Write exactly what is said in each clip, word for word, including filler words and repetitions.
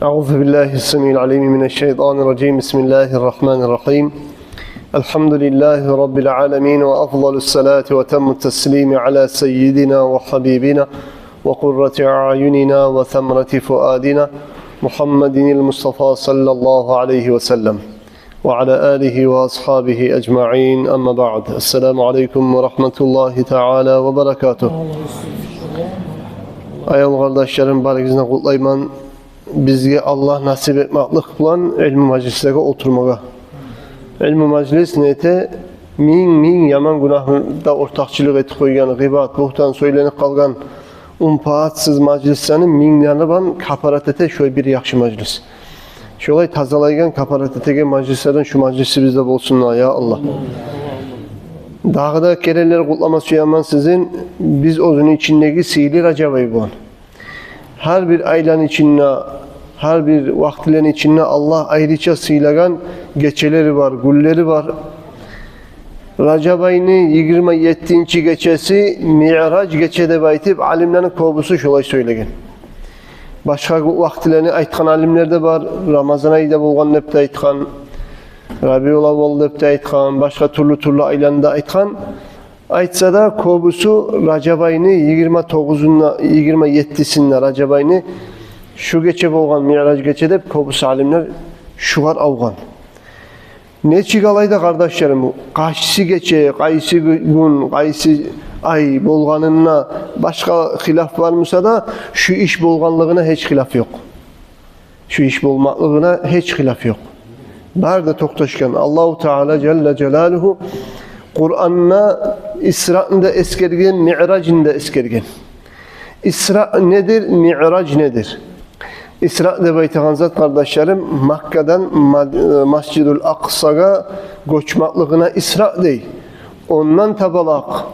أعوذ بالله السميع العليم من الشيطان الرجيم. بسم الله الرحمن الرحيم. الحمد لله رب العالمين، وأفضل الصلاة وأتم التسليم على سيدنا وحبيبنا وقرة أعيننا وثمرة فؤادنا محمد المصطفى صلى الله عليه وسلم وعلى آله وأصحابه أجمعين. أما بعد. السلام عليكم ورحمة الله تعالى وبركاته. Аявлу къардашларым, барыгъызны къутлайман. Бизге Аллагь насип этмеклик булан илму мажлислеге олтурмагъа. Илму мажлис не эте? Минг-минг яман гюнагьны да ортакъчылыкъ этип къойгъан, гъыйбат, бугьтан сёйленип къалгъан, унпаатсыз мажлислени минглени булан капарат эте шолай бир яхшы мажлис. Шолай тазалайгъан, капарат этеген мажлислерден шу мажлисибиз де болсун, я Аллагь. Дагъы да керенлер къутлама сюемен сизин, биз оьзюню ичиндеги сыйлы Ражаб ай булан. Гьар бир айланы ичинде, гьар бир вакътилени ичинде Аллагь айрыча сыйлагъан гечелери бар, гюнлери бар. Ражаб айны йигирма еттинчи гечеси Миъраж гече деп айтып, алимлени кёбюсю шолай сёйлеген. Башгъа вакътилени айтгъан алимлер де бар, Рамазан айда болгъан деп де айтгъан, Рабиул аввал деп де айтгъан, башгъа тюрлю-тюрлю айланы да айтгъан. Айтса да, кёбюсю Ражаб айны йигирма тогъузунда, йигирма еттисинде Ражаб айны шу гече болгъан, Миъраж гече деп, кёбюсю алимлер шугъар авгъан. Нечик алай да, къардашларым, къайсы гече, къайсы гю-, гюн, къайсы ай болгъанында башгъа хилаф бар буса да, шу иш болгъанлыгъына гьеч хилаф ёкъ. Шу иш болмакълыгъына гьеч хилаф ёкъ. Бары да токъташгъан. Аллагьу Таала жалла жалалугьу Къуранда Исраны да эсгерген, Миъражны да эсгерген. Исра недир, Миъраж недир? Исра деп айтагъан зат, къардашларым, Маккадан Мад-, Масжидул Акъсагъа гёчмеклигине Исра дей. Ондан табалакъ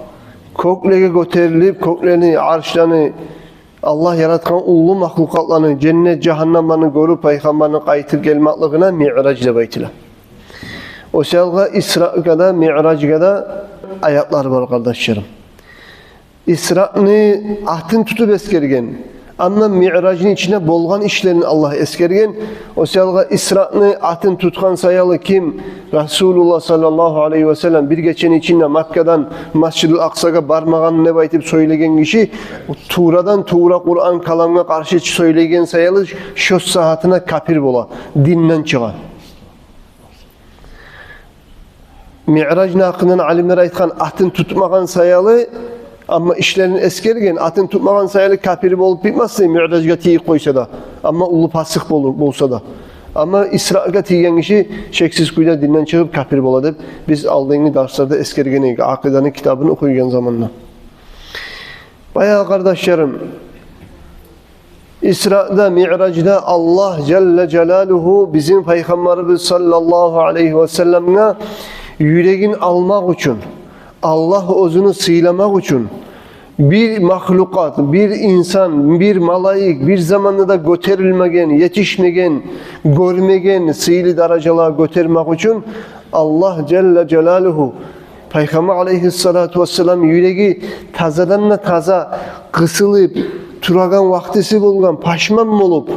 кёклеге гётерилип, кёклени, аршланы, Аллагь яратгъан уллу махлукъатланы, женнет, жагьаннамланы гёрюп, пайхаммарны къайтып гелмеклигине Миъраж деп айтыла. О саялгъа Исрагъа да, Миъражгъа да аятлар бар, къардашларым. Исраны атын тутуп эсгерген, амма Миъражны ичинде болгъан ишлерин Аллагь эсгерген. О саялгъа Исраны атын тутгъан саялы ким Расулуллагь саллаллагьу алайгьи васаллам бир гечени ичинде Маккадан Масжидул Акъсагъа бармагъан деп айтып сёйлеген гиши, туврадан-тувра Къуран каламгъа къаршы сёйлеген саялы, шо сагьатына капир бола, динден чыгъа. Миъражны гьакъындан алимлер айтгъан, атын тутмагъан саялы, амма ишлерин эсгерген, атын тутмагъан саялы капир болуп битмес дей, Миъражгъа тийип къойса да, амма уллу пасыкъ болур, болса да. Амма Исрагъа тийген гиши шексиз кюйде динден чыгъып капир бола деп биз алдынгъы дарсларда эсгерген эдик, Акъиданы китабын охуйгъан заманда. Баягъы, къардашларым, Исрада, Миъражда Аллагь жалла жалалугьу бизин пайхаммарыбыз саллаллагьу алайгьи васалламгъа юрегин алмакъ учун, Аллагь оьзюню сыйламакъ учун, бир махлукъат, бир инсан, бир малайик бир заманда да гётерилмеген, етишмеген, гёрмеген сыйлы даражалагъа гётермек учун Аллагь жалла жалалугьу, пайхаммар алайгьиссалату вассалам юреги тазадан да таза къысылып турагъан вакътиси болгъан, пашман болуп.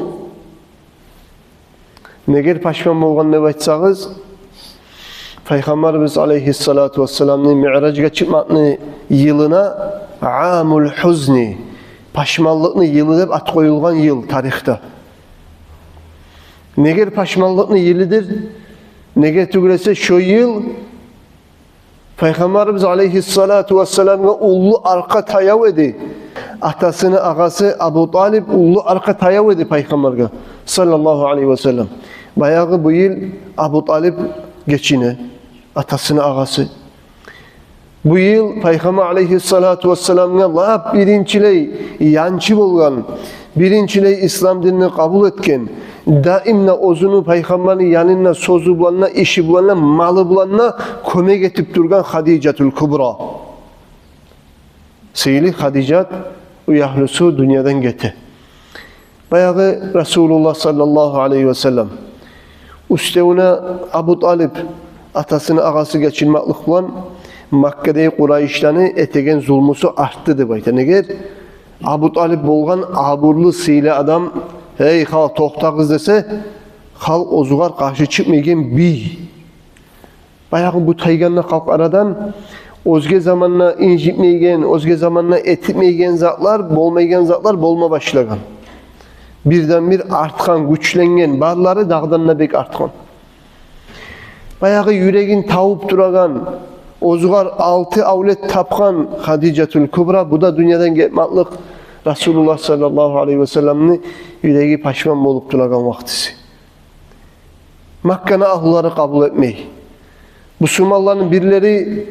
Негер пашман болгъан деп айтсагъыз, пайхаммарыбыз алайгьиссалату вассаламны Миъражгъа чыкъмакъны йылына Амул Гьузни, пашманлыкъны йылы деп ат къоюлгъан йыл тарихде. Негер пашманлыкъны йылыдыр? Неге тюгюл эсе, шо йыл пайхаммарыбыз алайгьиссалату вассаламгъа уллу аркъа таяв эди. Атасыны агъасы Абу Талип уллу аркъа таяв эди пайхаммаргъа саллаллагьу алайгьи васаллам. Баягъы бу йыл Абу Талип гечине, атасыны агъасы. Бу йыл пайхаммар алайгьиссалату вассаламгъа лап биринчилей янчы болгъан, биринчилей ислам динни къабул этген, даим де оьзюню пайхаммарны янында сёзю булан да, иши булан да, малы булан да кёмек этип тургъан Хадижатул Кубра. Сыйлы Хадижат уьягьлюсю дюньядан гете. Баягъы Расулуллагь саллаллагьу алайгьи васаллам уьстевюне Абу Талип, атасыны агъасы, гечинмеклик булан Маккадагъы къурайышланы этеген зулмусу артды деп айта. Негер? Абу Талип болгъан абурлу, сыйлы адам, «Гьей, халкъ, токътагъыз», — десе, халкъ оьзюгер къаршы чыкъмайгъан бий. Баягъы бу тайгъанда халкъ арадан, оьзге заманда инжитмейген, оьзге заманда этмейген затлар, болмайгъан затлар болма башлагъан. Бирден-бир артгъан, гючленген, барлары дагъдан да бек артгъан. Баягъы юрегин тавуп турагъан, оьзюгер алты авлет тапгъан Хадижатул Кубра, бу да дюньядан гетмеклик, Расулуллагь саллаллагьу алайгьи васалламны юреги пашман болуп турагъан вакътиси. Макканы агьлулары къабул этмей. Бусурманланы бирлери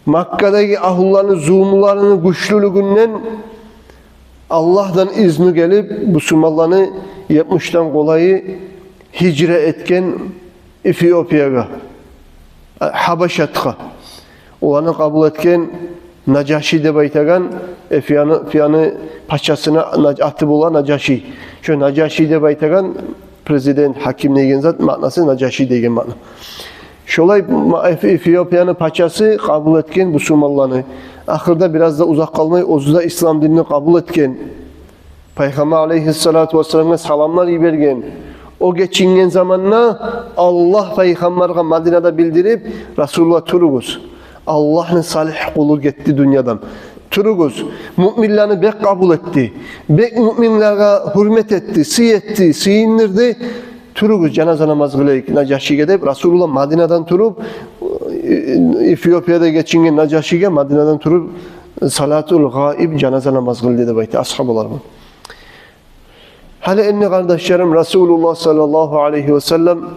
Маккадагъы агьлуланы зулмуларыны гючлюлюгюнден Аллагьдан изну гелип, бусурманланы етмишден къолайы гьижра этген Эфиопиягъа, Гьабашатгъа. Оланы къабул этген Нажаши деп айтагъан, Эфиопияны, Эфиопияны пачасына наж-, аты бола Нажаши. Шо Нажаши деп айтагъан президент, гьаким деген зат, маънасы Нажаши деген маъна. Шолай ма-, Эф-, Эфиопияны пачасы къабул этген бусурманланы. Ахырда бираз да узакъ къалмай оьзю де ислам динни къабул этген. Пайхаммар алайгьиссалату вассаламгъа саламлар йиберген. О гечинген заманда Аллагь пайхаммаргъа Мадинада билдирип: «Расулуллагь, туругъуз. Аллагьны салигь къулу гетди дюньядан. Туругъуз. Муъминлени бек къабул этди. Бек муъминлеге гьюрмет этди, сый этди, сыйындырды. Туругъуз, жаназа намаз къылайыкъ Нажашиге», — деп, Расулуллагь Мадинадан туруп, Эфиопияда гечинген Нажашиге Мадинадан туруп салатул гъаиб, жаназа намаз къылды деп айта асгьабалар. Гьали энни, къардашларым, Расулуллагь саллаллагьу алайгьи васаллам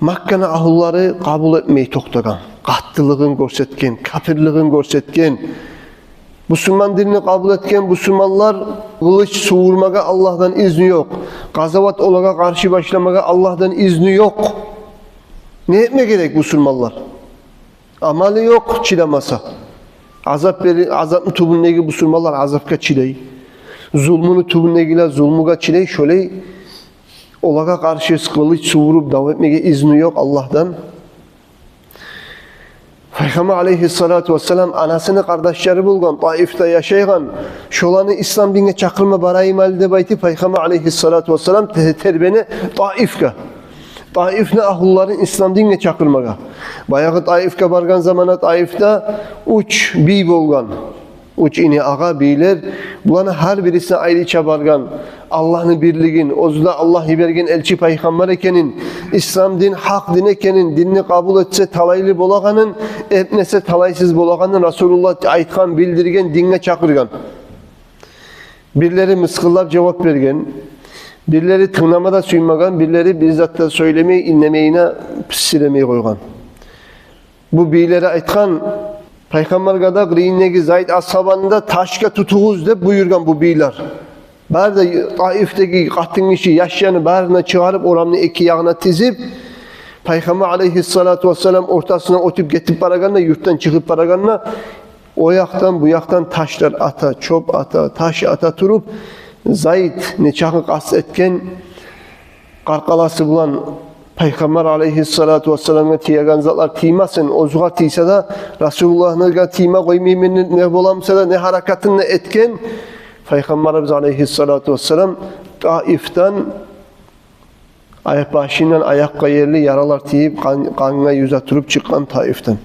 Макканы агьлулары къабул этмей токътагъан, къаттылыгъын гёрсетген, капирлигин гёрсетген. Бусурман динни къабул этген бусурманлар къылыч сувурмагъа Аллагьдан изну ёкъ. Къазават олагъа къаршы башламагъа Аллагьдан изну ёкъ. Не этме герек бусурманлар? Амалы ёкъ чыдамаса. Азап бери-, азапны тюбюндеги бусурманлар азапгъа чыдай. Зулмуну тюбюндегилер зулмугъа чыдай. Шолай олагъа къаршы къылыч сувуруп дав этмеге изну ёкъ Аллагьдан. Пайхаммар алайгьиссалату вассалам анасыны къардашлары болгъан, Таифда яшайгъан, шоланы ислам динге чакъырма барайым гьали деп айтып, Пайхаммар алайгьиссалату вассалам те-, тербене Таифге. Таифни агьлуларын ислам динге чакъырмагъа. Баягъы Таифге баргъан заманда Таифда уьч бий болгъан. Уьч ини агъа бийлер, буланы гьар бирисине айрыча баргъан, Аллагьны бирлигин, оьзю де Аллагь йиберген элчи пайхаммар экенин, ислам дин гьакъ дин экенин, динни къабул этсе талайлы болагъанын, этмесе талайсыз болагъанын Расулуллагь айтгъан, билдирген, динге чакъыргъан. Бирлери мысгъыллап жавап берген, бирлери тынглама да сюймеген, бирлери бир зат да сёйлемей, иннемейине писсиремей къойгъан. Бу бийлери айтгъан, Пайхаммаргъа да, къырыйындагъы Зайд асгьабаны да ташгъа тутугъуз деп буюргъан бу бийлер. Бары да Таифдеги къатын гиши, яшланы барын да чыгъарып, орамны эки ягъына тизип, Пайхаммар алайгьиссалату вассалам ортасына оьтюп гетип барагъанда, юртдан чыгъып барагъанда, о якъдан, бу якъдан ташлар ата, чёп ата, таш ата туруп, Зайд нечакъы къаст этген къаркъарасы булан Пайхаммар алайгьиссалату вассаламгъа тиеген затлар тиймесин, оьзюне тийсе де, Расулуллагьгъа тийме къоймайман деп не боламса да, не гьаракатын да этген, Пайхаммарыбыз алайгьиссалату вассалам Таифден аякъ башындан аякъгъа ерли яралар тийип, къан-, къангъа юзе туруп чыкъгъан Таифден,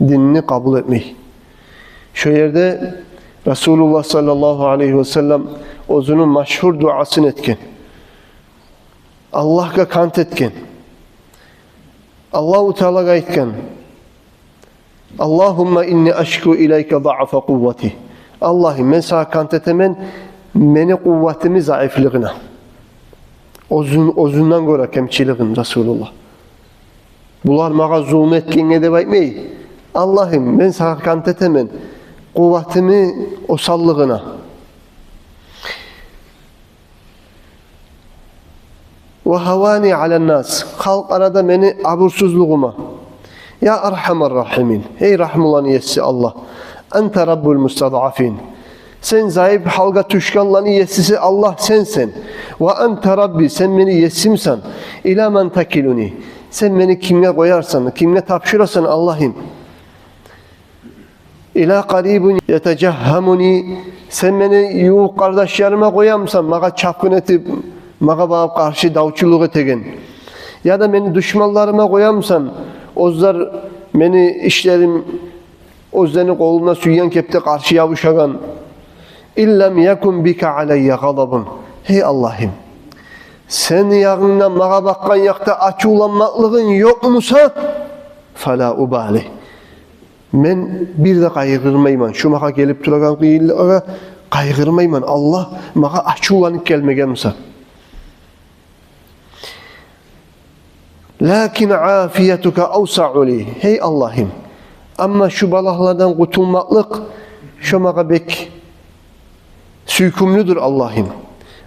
динни къабул этмей. Шо ерде Расулуллагь саллаллагьу алайгьи васаллам оьзюню машгьур дуасын этген. Аллагьгъа кант этген. Аллагьу Таалагъа айтгъан: «Аллагьумма инни ашку илайка даъфа къуввати». Аллагьым, мен сагъа кант этемен мени къувватымны заифлигине. Оьзюн-, оьзюнден гёре кемчилигин Расулуллагь. Булар магъа зулму этгенге деп айтмай. Аллагьым, мен сагъа кант этемен къувватымны осаллыгъына. «Ва гьавани алан-нас», халкъ арада мени абурсузлугъума. «Я архамар рахимин», гьей рагьмуланы еси Аллагь. «Анта раббул мустадъафин», сен заиф гьалгъа тюшгенлени есиси Аллагь сенсен. «Ва анта рабби», сен мени есимсен. «Ила ман такилуни», сен мени кимге къоярсан, кимге тапшурасан, Аллагьым? Ила къарибин ятажагьгьамуни, сен мени ювукъ къардашларыма къоямысан, магъа чапгъын этип, магъа багъып къаршы давчулукъ этеген? Яда мени душманларыма къоямысан, оьзлер мени ишлерим, оьзлени къолуна сюйген кепде къаршы ябушагъан? Ин лам якун бика алайя гъадабун. Гьей Аллагьым, сени ягъынгдан магъа бакъгъан якъда ачувланмакълыгъынг ёкъмуса, фала убали. Мен бир де къайгъырмайман. Шу магъа гелип турагъан къыйынлыкъгъа къайгъырмайман, Аллагь, магъа ачувланып гелмеген буса. Лакин афиятука авсаъу ли. Гьей Аллагьым, амма шу балагьлардан къутулмакълыкъ шо магъа бек сюйкюмлюдюр, Аллагьым.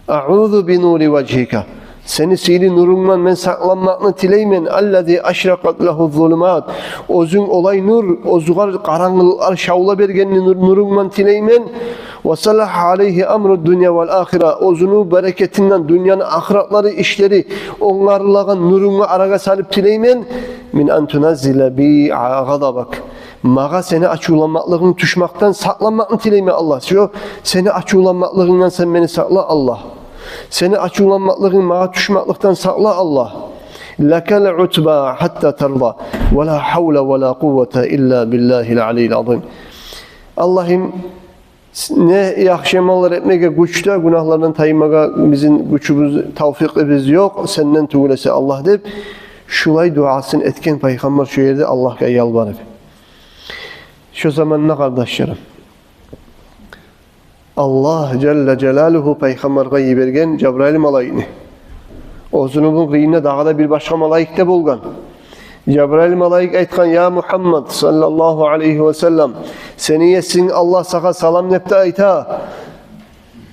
Аузу би нури важгьика. Сени сыйлы нурунгман мен сакъланмакъны тилеймен. Аллази ашракъат лагьу зулумат. Оьзюнг олай нур, оьзюгъар къарангылыкълар шавла берген нур-, нурунгман тилеймен. Ва салагьа алайгьи амру дунья вал ахира. Оьзюню берекетинден дюньяны ахыратлары ишлери онгарылагъан нурунгман арагъа салып тилеймен. Мин ан туназзила би гъадабак. Магъа сени ачувланмакълыгъынг тюшмекден сакъланмакъны тилеймен, Аллагь. Шо сени ачувланмакълыгъынгдан сен мени сакъла, Аллагь. Сени ачувланмакълыгъынг магъа тюшмекликден сакъла, Аллагь. Лакал утба гьатта тарда. Ва ла гьавла ва ла къуввата илла биллагьил алийил азим. Аллагьым, не яхшы амаллар этмеге гюч де, гюнагьлардан таймагъа бизин гючюбюз, тавфикъыбыз ёкъ, сенден тюгюл эсе, Аллагь, деп, шулай дуасын этген пайхаммар шо ерде Аллагьгъа ялбарып. Шо заманда, къардашларым, Аллагь жалла жалалугьу пайхаммаргъа йиберген Жабрайыл малайикни. Оьзюню бу къырыйында дагъы да бир башгъа малайик де болгъан. Жабрайыл малайик айтгъан: «Я Мугьаммад саллаллагьу алайгьи ва саллам, сени есинг Аллагь сагъа салам деп де айта.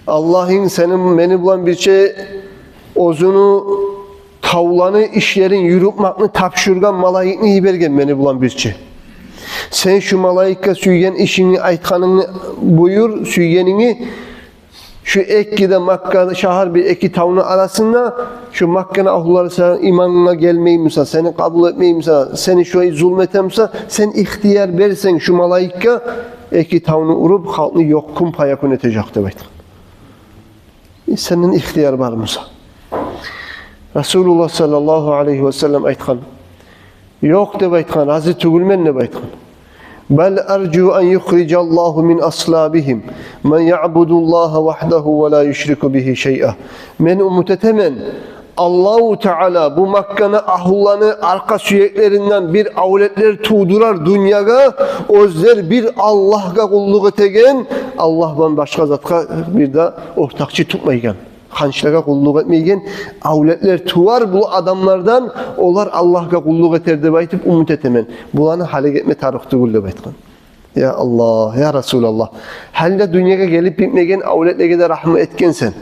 Аллагьынг сени, мени булан бирче оьзюню тавланы ишлерин юрютмекни тапшургъан малайикни йиберген мени булан бирче. Сен шу малайикге сюйген ишингни, айтгъанынгны буюр, сюйгенинги, шу эки де Макка шагьар, бир эки тавну арасында, шу Макканы агьлулары сени иманынга гелмей буса, сени къабул этмей буса, сени шулай зулму эте буса, сен ихтияр берсенг шу малайикге, эки тавну уруп, халкъны ёкъ кюн паякун этежек», — деп айтгъан. Сенден ихтияр бар буса. Расулуллагь саллаллагьу алайгьи ва саллам айтгъан: «Ёкъ, — деп айтгъан, — рази тюгюлмен», — деп айтгъан. «Бал аржу ан юхрижаллагьу мин аслабигьим ман яъбудуллагьа вагьдагьу ва ла юшрику бигьи шайъа». Мен умут этемен, Аллагьу Таала бу Макканы агьлуланы аркъа сюеклеринден бир авлетлер тувдурар дюньягъа, оьзлер бир Аллагьгъа къуллукъ этеген, Аллагь булан башгъа затгъа бир де ортакъчы тутмайгъан, ханчлагъа къуллукъ этмейген авлетлер тувар бу адамлардан, олар Аллагьгъа къуллукъ этер деп айтып умут этемен. Буланы гьалек этме тарыкъ тюгюл деп айтгъан. Я Аллагь, я Расулаллагь, гьали де дюньягъа гелип битмеген авлетлеге де рагьму этгенсен.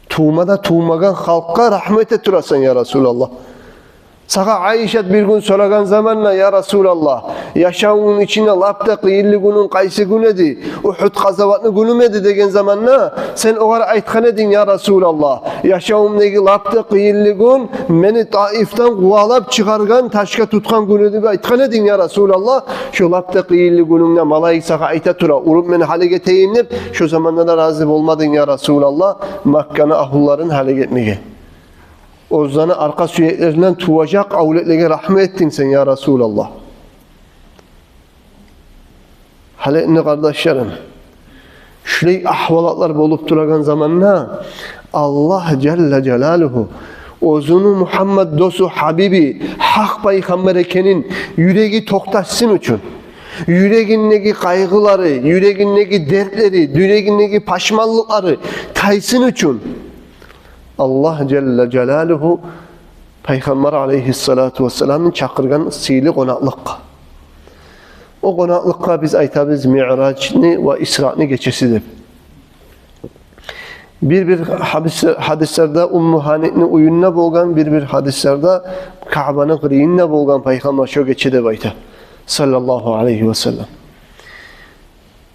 Тувма да тувмагъан халкъгъа рагьму эте турасан, я Расулаллагь. Сагъа Айшат бир гюн сорагъан заманда: «Я Расулаллагь, яшавунгну ичинде лап да къыйынлы гюнюнг къайсы гюн эди? Угьуд къазаватны гюнюмю эди?» — деген заманда, сен огъар айтгъан эдинг: «Я Расулаллагь, яшавумдагъы лап да къыйынлы гюн мени Таифден къувалап чыгъаргъан, ташгъа тутгъан гюн эди», — деп айтгъан эдинг, я Расулаллагь. Шо лап да къыйынлы гюнюнгде малайик сагъа айта тура, уруп мени гьалек этейим деп, шо заманда да рази болмадынг, я Расулаллагь, Макканы агьлуларын гьалек этмеге. Оьзлени аркъа сюеклеринден туважакъ авлетлеге рагьму этдинг сен, я Расулаллагь. Гьали энни, къардашларым, шулай агьвалатлар болуп турагъан заманда Аллагь жалла жалалугьу оьзюню Мугьаммад досу, гьабиби, гьакъ пайхаммар экенин юреги токъташсын учун, юрегиндеги къайгъылары, юрегиндеги дертлери, юрегиндеги пашманлыкълары тайсын учун, Аллагь жалла жалалугьу пайхаммар алайгьиссалату вассаламны чакъыргъан сыйлы къонакълыкъгъа. О къонакълыкъгъа биз айтабыз Миъражны ва Исраны гечеси деп. Бир-бир гьадис-, гьадислерде Умму Гьанини уьюнде болгъан, бир-бир гьадислерде Каъбаны къырыйында болгъан пайхаммар шо гече деп айта, саллаллагьу алайгьи васаллам.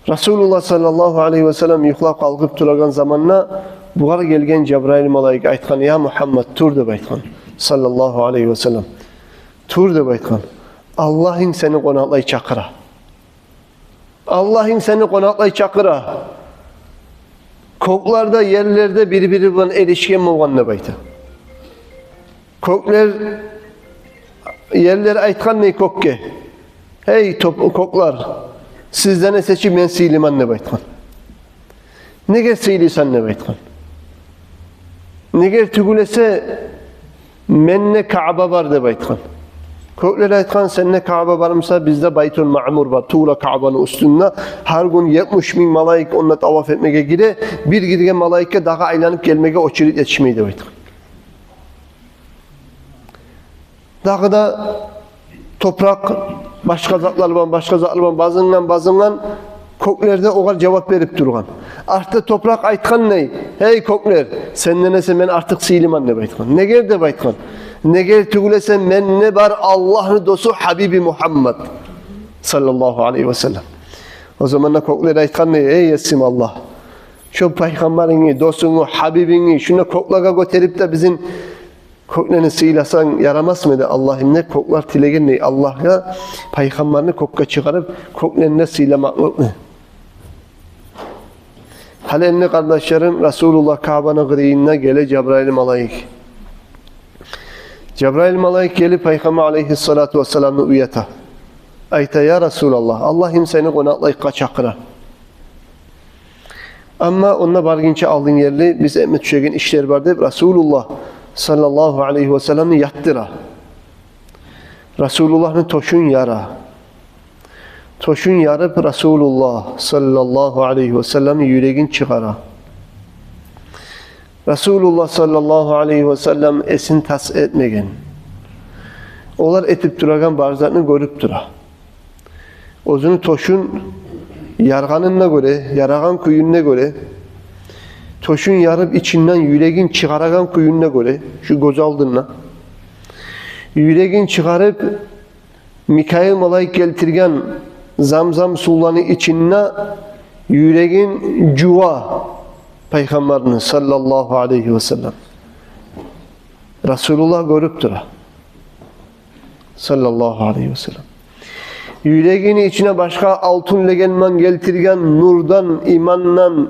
Расулуллагь саллаллагьу алайгьи васаллам юхлап къалкъып турагъан заманда бугъар гелген Жабрайыл малайик, айтгъан: «Я Мугьаммад, тур», — деп айтгъан, саллаллагьу алайгьи васаллам. «Тур», — деп айтгъан. «Аллагьынг сени къонакълай чакъыра». Аллагьынг сени къонакълай чакъыра. Кёклер де, ерлер де бир-бири булан эришген болгъан деп айта. Кёклер, ерлер айтгъан дей кёкге: «Гьей, топ-, кёклер, сизден эсе чи мен сыйлыман», — деп айтгъан. «Неге сыйлысан?» — деп айтгъан. «Неге тюгюл эсе менде Каъба бар», — деп айтгъан. Кёклер айтгъан: «Сенде Каъба бар буса, бизде Байтул Маъмур бар, тувра Каъбаны уьстюнде. Гьар гюн етмиш минг малайик онда таваф этмеге гире, бир гирген малайикге дагъы айланып гелмеге очередь етишмей», — деп айтгъан. Дагъы да топуракъ башгъа затлар булан, башгъа затлар булан базынгъан, базынгъан, кёклер де огъар жавап берип тургъан. Артда топуракъ айтгъан дей: «Гьей, кёклер, сенден эсе мен артыкъ сыйлыман», — деп айтгъан. «Неге?» — деп айтгъан. «Неге тюгюл эсе менде бар Аллагьны досу Гьабиби Мугьаммад, саллаллагьу алайгьи ва саллам». О заманда кёклер айтгъан дей: «Гьей, Есим Аллагь, шо пайхаммарынгны, досунгну, Гьабибингни шунда кёклеге гётерип де бизин кёклени сыйласанг ярамасмы эди, Аллагьым?» — деп кёклер тилеген дей Аллагьгъа, пайхаммарны кёкге чыгъарып, кёклени де сыйламакълыкъны. Гьали энни, къардашларым, Расулуллагь Каъбаны къырыйына геле Жабрайыл малайик. Жабрайыл малайик гелип, пайхаммар алайгьиссалату вассаламны уята. Айта: «Я Расулаллагь, Аллагьынг сени къонакълыкъгъа чакъыра. Амма онда баргъынча алдын ерли биз этме тюшеген ишлер бар», — деп, Расулуллагь саллаллагьу алайгьи ва салламны ятдыра. Расулуллагьны тёшюн яра. Тёшюн ярып, Расулуллагь саллаллагьу алайгьи ва салламны юрегин чыгъара. Расулуллагь саллаллагьу алайгьи ва саллам эсин тас этмеген. Олар этип турагъан бар затны гёрюп тура. Оьзюню тёшюн яргъанын да гёре, ярагъан кююн де гёре. Тёшюн ярып, ичинден юрегин чыгъарагъан кююн де гёре, шу гёз алдында. Юрегин чыгъарып, Микаил малайик гелтирген замзам сувланы ичинде юрегин жува пайхаммарны, саллаллагьу алайгьи ва саллам. Расулуллагь гёрюп тура, саллаллагьу алайгьи ва саллам. Юрегини ичине башгъа алтын легенман гелтирген нурдан, имандан,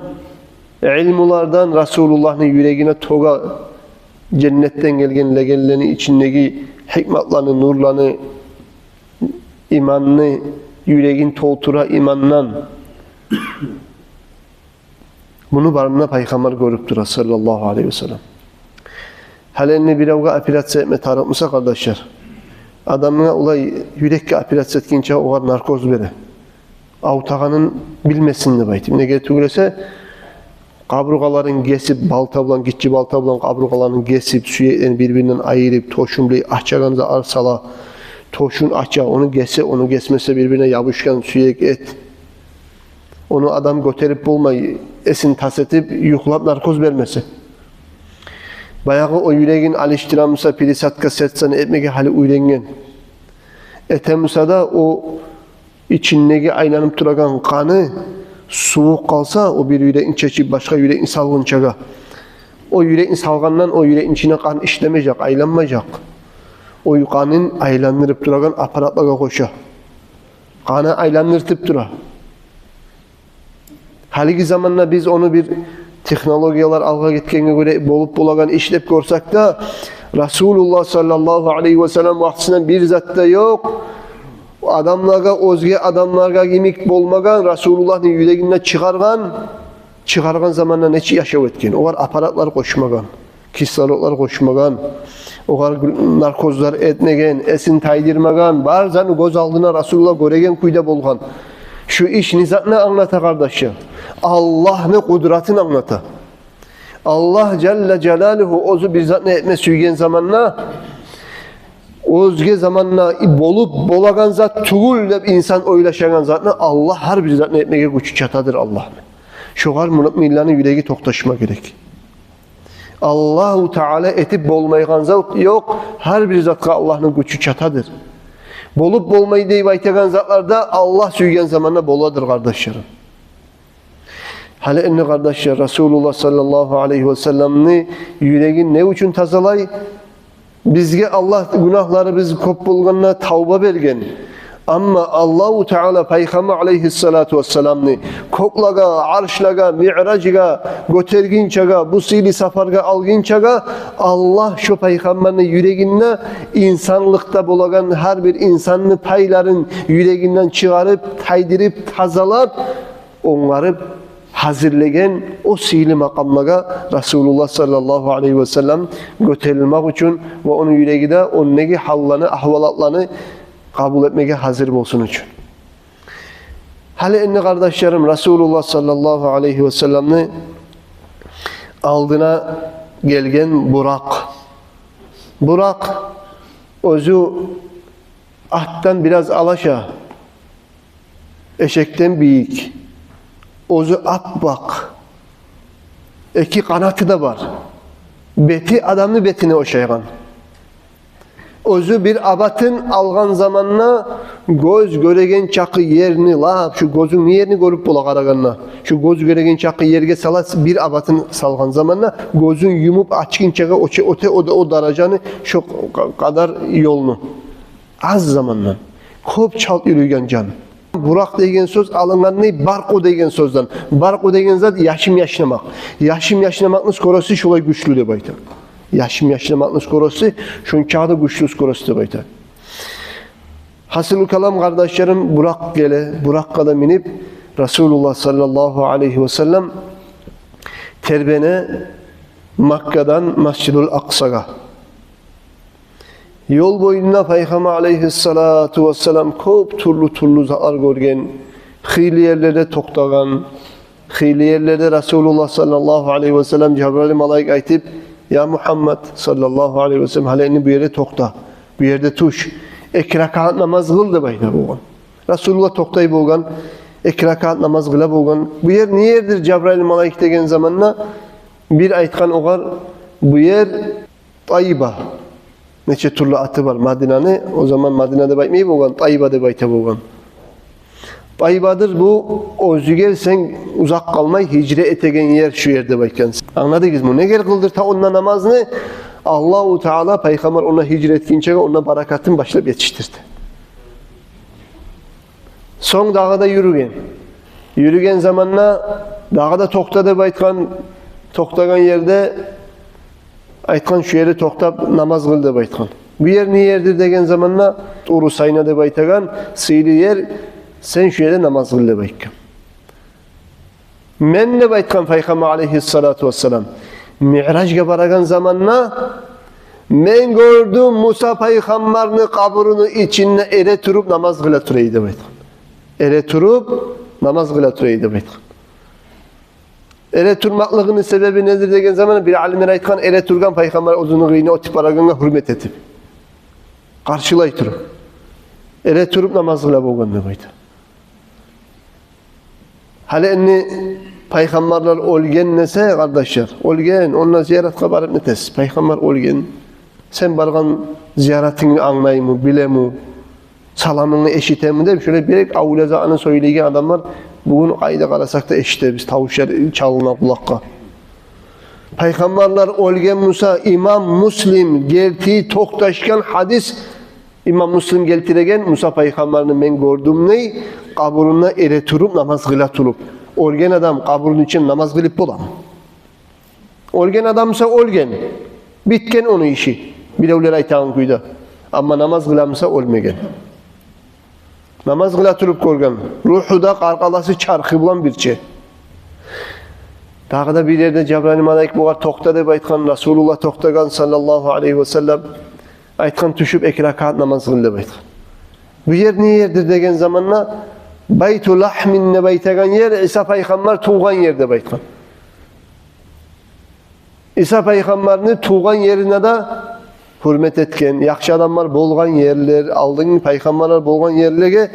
илмулардан Расулуллагьны юрегине тёге, женнетден гелген легенлени ичиндеги гьикматланы, нурланы, иманны, юрегин толтура имандан. Муну барын да пайхаммар гёрюп тура, саллаллагьу алайгьи ва саллам. Гьали энни биревге операция этме тарыкъ буса, къардашлар, адамгъа олай юрекге операция этгинче огъар наркоз бере, авуртагъанын билмесин деп айтып. Неге тюгюл эсе, къабургъаларын гесип, балта булан, гиччи балта булан къабургъаларын гесип, сюеклерин бир-биринден айырып, тёшюн булай ачагъан зат сала, тёшюн ача, ону гесе, ону гесмесе, бир-бирине ябушгъан сюек, эт. Ону адам гётерип болмай, эсин тас этип, юхлап, наркоз бермесе. Баягъы о юрегин алышдыра буса, пересадка сердца этмеге гьали уьйренген. Эте буса да, о ичиндеги айланып турагъан къаны сувукъ къалса, о бир юрекни чечип, башгъа юрекни салгъынчагъа, о юрекни салгъандан о юрекни ичине къан ишлемежек, айланмажакъ. О къанын айландырып турагъан аппаратлагъа къоша. Къаны айландыртып тура. Гьалиги заманда биз ону бир технологиялар алгъа гетгенге гёре болуп болагъан иш деп гёрсек де, Расулуллагь саллаллагьу алайгьи ва саллам вакътисинде бир зат да ёкъ. Адамлагъа, оьзге адамлагъа йимик болмагъан, Расулуллагьны юрегинден чыгъаргъан, чыгъаргъан заманда нечик яшав этген? Огъар аппаратлар къошмагъан, кислородлар къошмагъан, огъар наркозлар этмеген, эсин тайдырмагъан, бар затны гёз алдына Расулуллагь гёреген кюйде болгъан. Шу иш не затны англата, къардашлар? Аллагьны къудратын англата. Аллагь жалла жалалугьу оьзю бир затны этме сюйген заманда, оьзге заманда болуп болагъан зат тюгюл деп инсан ойлашагъан затны Аллагь гьар бир затны этмеге гючю чатадыр Аллагьны. Шогъар муъминлени юреги токъташма герек. Аллагьу Таала этип болмайгъан зат ёкъ, гьар бир затгъа Аллагьны гючю чатадыр. Болуп болмай деп айтагъан затлар да Аллагь сюйген заманда боладыр, къардашларым. Гьали энни, къардашлар, Расулуллагь саллаллагьу алайгьи ва салламны юрегин не учун тазалай? Бизге Аллагь гюнагьларыбыз кёп болгъанда тавба берген, Амма Аллагьу Таала Пайхаммар алайгьиссалату вассаламны кёклеге, аршлагъа, миъражгъа гётергинчеге, бу сыйлы сапаргъа алгъынчагъа, Аллагь шо Пайхаммарны юрегинде инсанлыкъда болагъан гьар бир инсанны пайларын юрегинден чыгъарып, тайдырып, тазалап, онгарып, гьазирлеген о сыйлы макъамлагъа Расулуллагь саллаллагьу алайгьи васаллам гётерилмек учун ва ону юреги де ондагъы гьалланы, агьвалатланы къабул этмеге гьазир болсун учун. Гьали энни, къардашларым, Расулуллагь саллаллагьу алайгьи васалламны алдына гелген Буракъ. Буракъ оьзю атдан бираз алаша, эшекден бийик, оьзю аппакъ, эки къанаты да бар, бети адамны бетине ошайгъан. Оьзю бир абатын алгъан заманда гёз гёреген чакъы ерни, лап шу гёзюнг ерни гёрюп бола къарагъанда, шу гёз гёреген чакъы ерге сала, бир абатын салгъан заманда гёзюн юмуп ачгъынчагъа оча оьте о, о даражаны, шо къа-, къадар ёлну. Аз замандан. Кёп чалт юрюйген жан. Буракъ деген сёз алынгъан не баркъу деген сёзден. Баркъу деген зат яшым-яшнамакъ. Яшым-яшнамакъны скорости шолай гючлю деп айта. Яшым-яшнамакъны скорости шончакъы да гючлю скорость деп айта. Гьасили калам, къардашларым, Буракъ геле, Буракъгъа да минип, Расулуллагь саллаллагьу алайгьи васаллам тербене Маккадан Масжидул Акъсагъа. Ёл боюнда Пайхаммар алайгьиссалату вассалам кёп тюрлю-тюрлю затлар гёрген, хыйлы ерлерде токътагъан, хыйлы ерлерде Расулуллагь саллаллагьу алайгьи васаллам, Жабрайыл малайик айтып: «Я Мугьаммад саллаллагьу алайгьи васаллам, гьали энни бу ерде токъта, бу ерде туш, эки ракаат намаз къыл», — деп айта болгъан. Расулуллагь токътай болгъан, эки ракаат намаз къыла болгъан. «Бу ер не ердир, Жабрайыл малайик?» — деген заманда бир айтгъан огъар: «Бу ер Тайба». Нече тюрлю аты бар Мадинаны, о заман Мадина деп айтмай болгъан, Тайба деп айта болгъан. «Тайбадыр бу, оьзюгер сен узакъ къалмай гьижра этеген ер шу ер», — деп айтгъан. Англадыгъызмы? Негер къылдырта онда намазны? Аллагьу Таала Пайхаммар онда гьижра этгинчеге онда баракатын башлап етишдирди. Сонг дагъы да юрюген. Юрюген заманда дагъы да токъта деп айтгъан, токътагъан ерде айтгъан: «Шу ерде токътап намаз къыл», — деп айтгъан. «Бу ер не ердир?» — деген заманда: «Туру Сайна деп айтагъан сыйлы ер, сен шу ерде намаз къыл», — деп айтгъан. «Мен, — деп айтгъан Пайхаммар алайгьиссалату вассалам, — Миъражгъа барагъан заманда мен гёрдюм Муса пайхаммарны къабуруну ичинде эретуруп намаз къыла тура эди», — деп айтгъан. «Эретуруп намаз къыла тура эди», — деп айтгъан. Эретурмакълыгъыны себеби недир деген заманда бир алимлер айтгъан: эретургъан Пайхаммар оьзюню къырыйына оьтюп барагъангъа гьюрмет этип, къаршылай туруп, эретуруп намаз къыла болгъан деп айта. Гьали энни пайхаммарлар оьлген десе, къардашлар, оьлген, онда зияратгъа барып нетесиз? Пайхаммар оьлген. Сен баргъан зияратынгны англаймы, билеми, саламынгны эшитеми деп, шолай бирек авлия затны сёйлейген адамлар бугюн къайда къарасакъ да эшитебиз, тавушлар чалына къулакъгъа. Пайхаммарлар оьлген буса, имам Муслим гелти токъташгъан гьадис, имам Муслим гелтиреген, Муса пайхаммарны мен гёрдюм дей, къабурунда эретуруп намаз къыла туруп. Оьлген адам къабурну ичинде намаз къылып боламы? Оьлген адам буса оьлген, битген ону иши, биревлер айтагъан кюйде. Амма намаз къыла буса оьлмеген. Намаз къыла туруп гёрген. Ругьу да къаркъарасы чархы булан бирче. Дагъы да бир ерде Жабрайыл малайик бугъар токъта деп айтгъан, Расулуллагь токътагъан саллаллагьу алайгьи ва саллам, айтгъан: тюшюп эки ракаат намаз къыл деп айтгъан. Бу ер не ердир деген заманда, Байту Лагьмин деп айтагъан ер, Иса пайхаммар тувгъан ер деп айтгъан. Иса пайхаммарны тувгъан ерине де гьюрмет этген, яхшы адамлар болгъан ерлер, алдынгъы пайхаммарлар болгъан ерлеге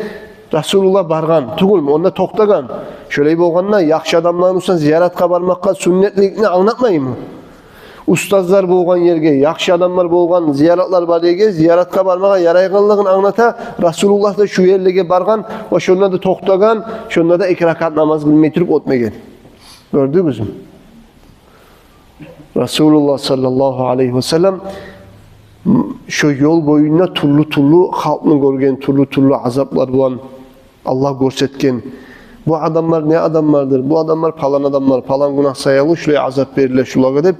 Расулуллагь баргъан тюгюлмю, онда токътагъан. Шолай болгъанда, яхшы адамланы уьстюне зияратгъа бармакъгъа сюннетликни англатмаймы? Устазлар болгъан ерге, яхшы адамлар болгъан зияратлар бар ерге зияратгъа бармагъа ярайгъанлыгъын англата. Расулуллагь да шу ерлеге баргъан ва шонда да токътагъан, шонда да эки ракаат намаз къылмай туруп оьтмеген. Гёрдюгюзмю? Расулуллагь саллаллагьу алайгьи ва саллам, м, Шо ёл боюнда тюрлю-тюрлю халкъны гёрген, тюрлю-тюрлю азаплар булан Аллагь гёрсетген. Бу адамлар не адамлардыр? Бу адамлар палан адамлар, палан гюнагь саялы шулай азап бериле шулагъа деп,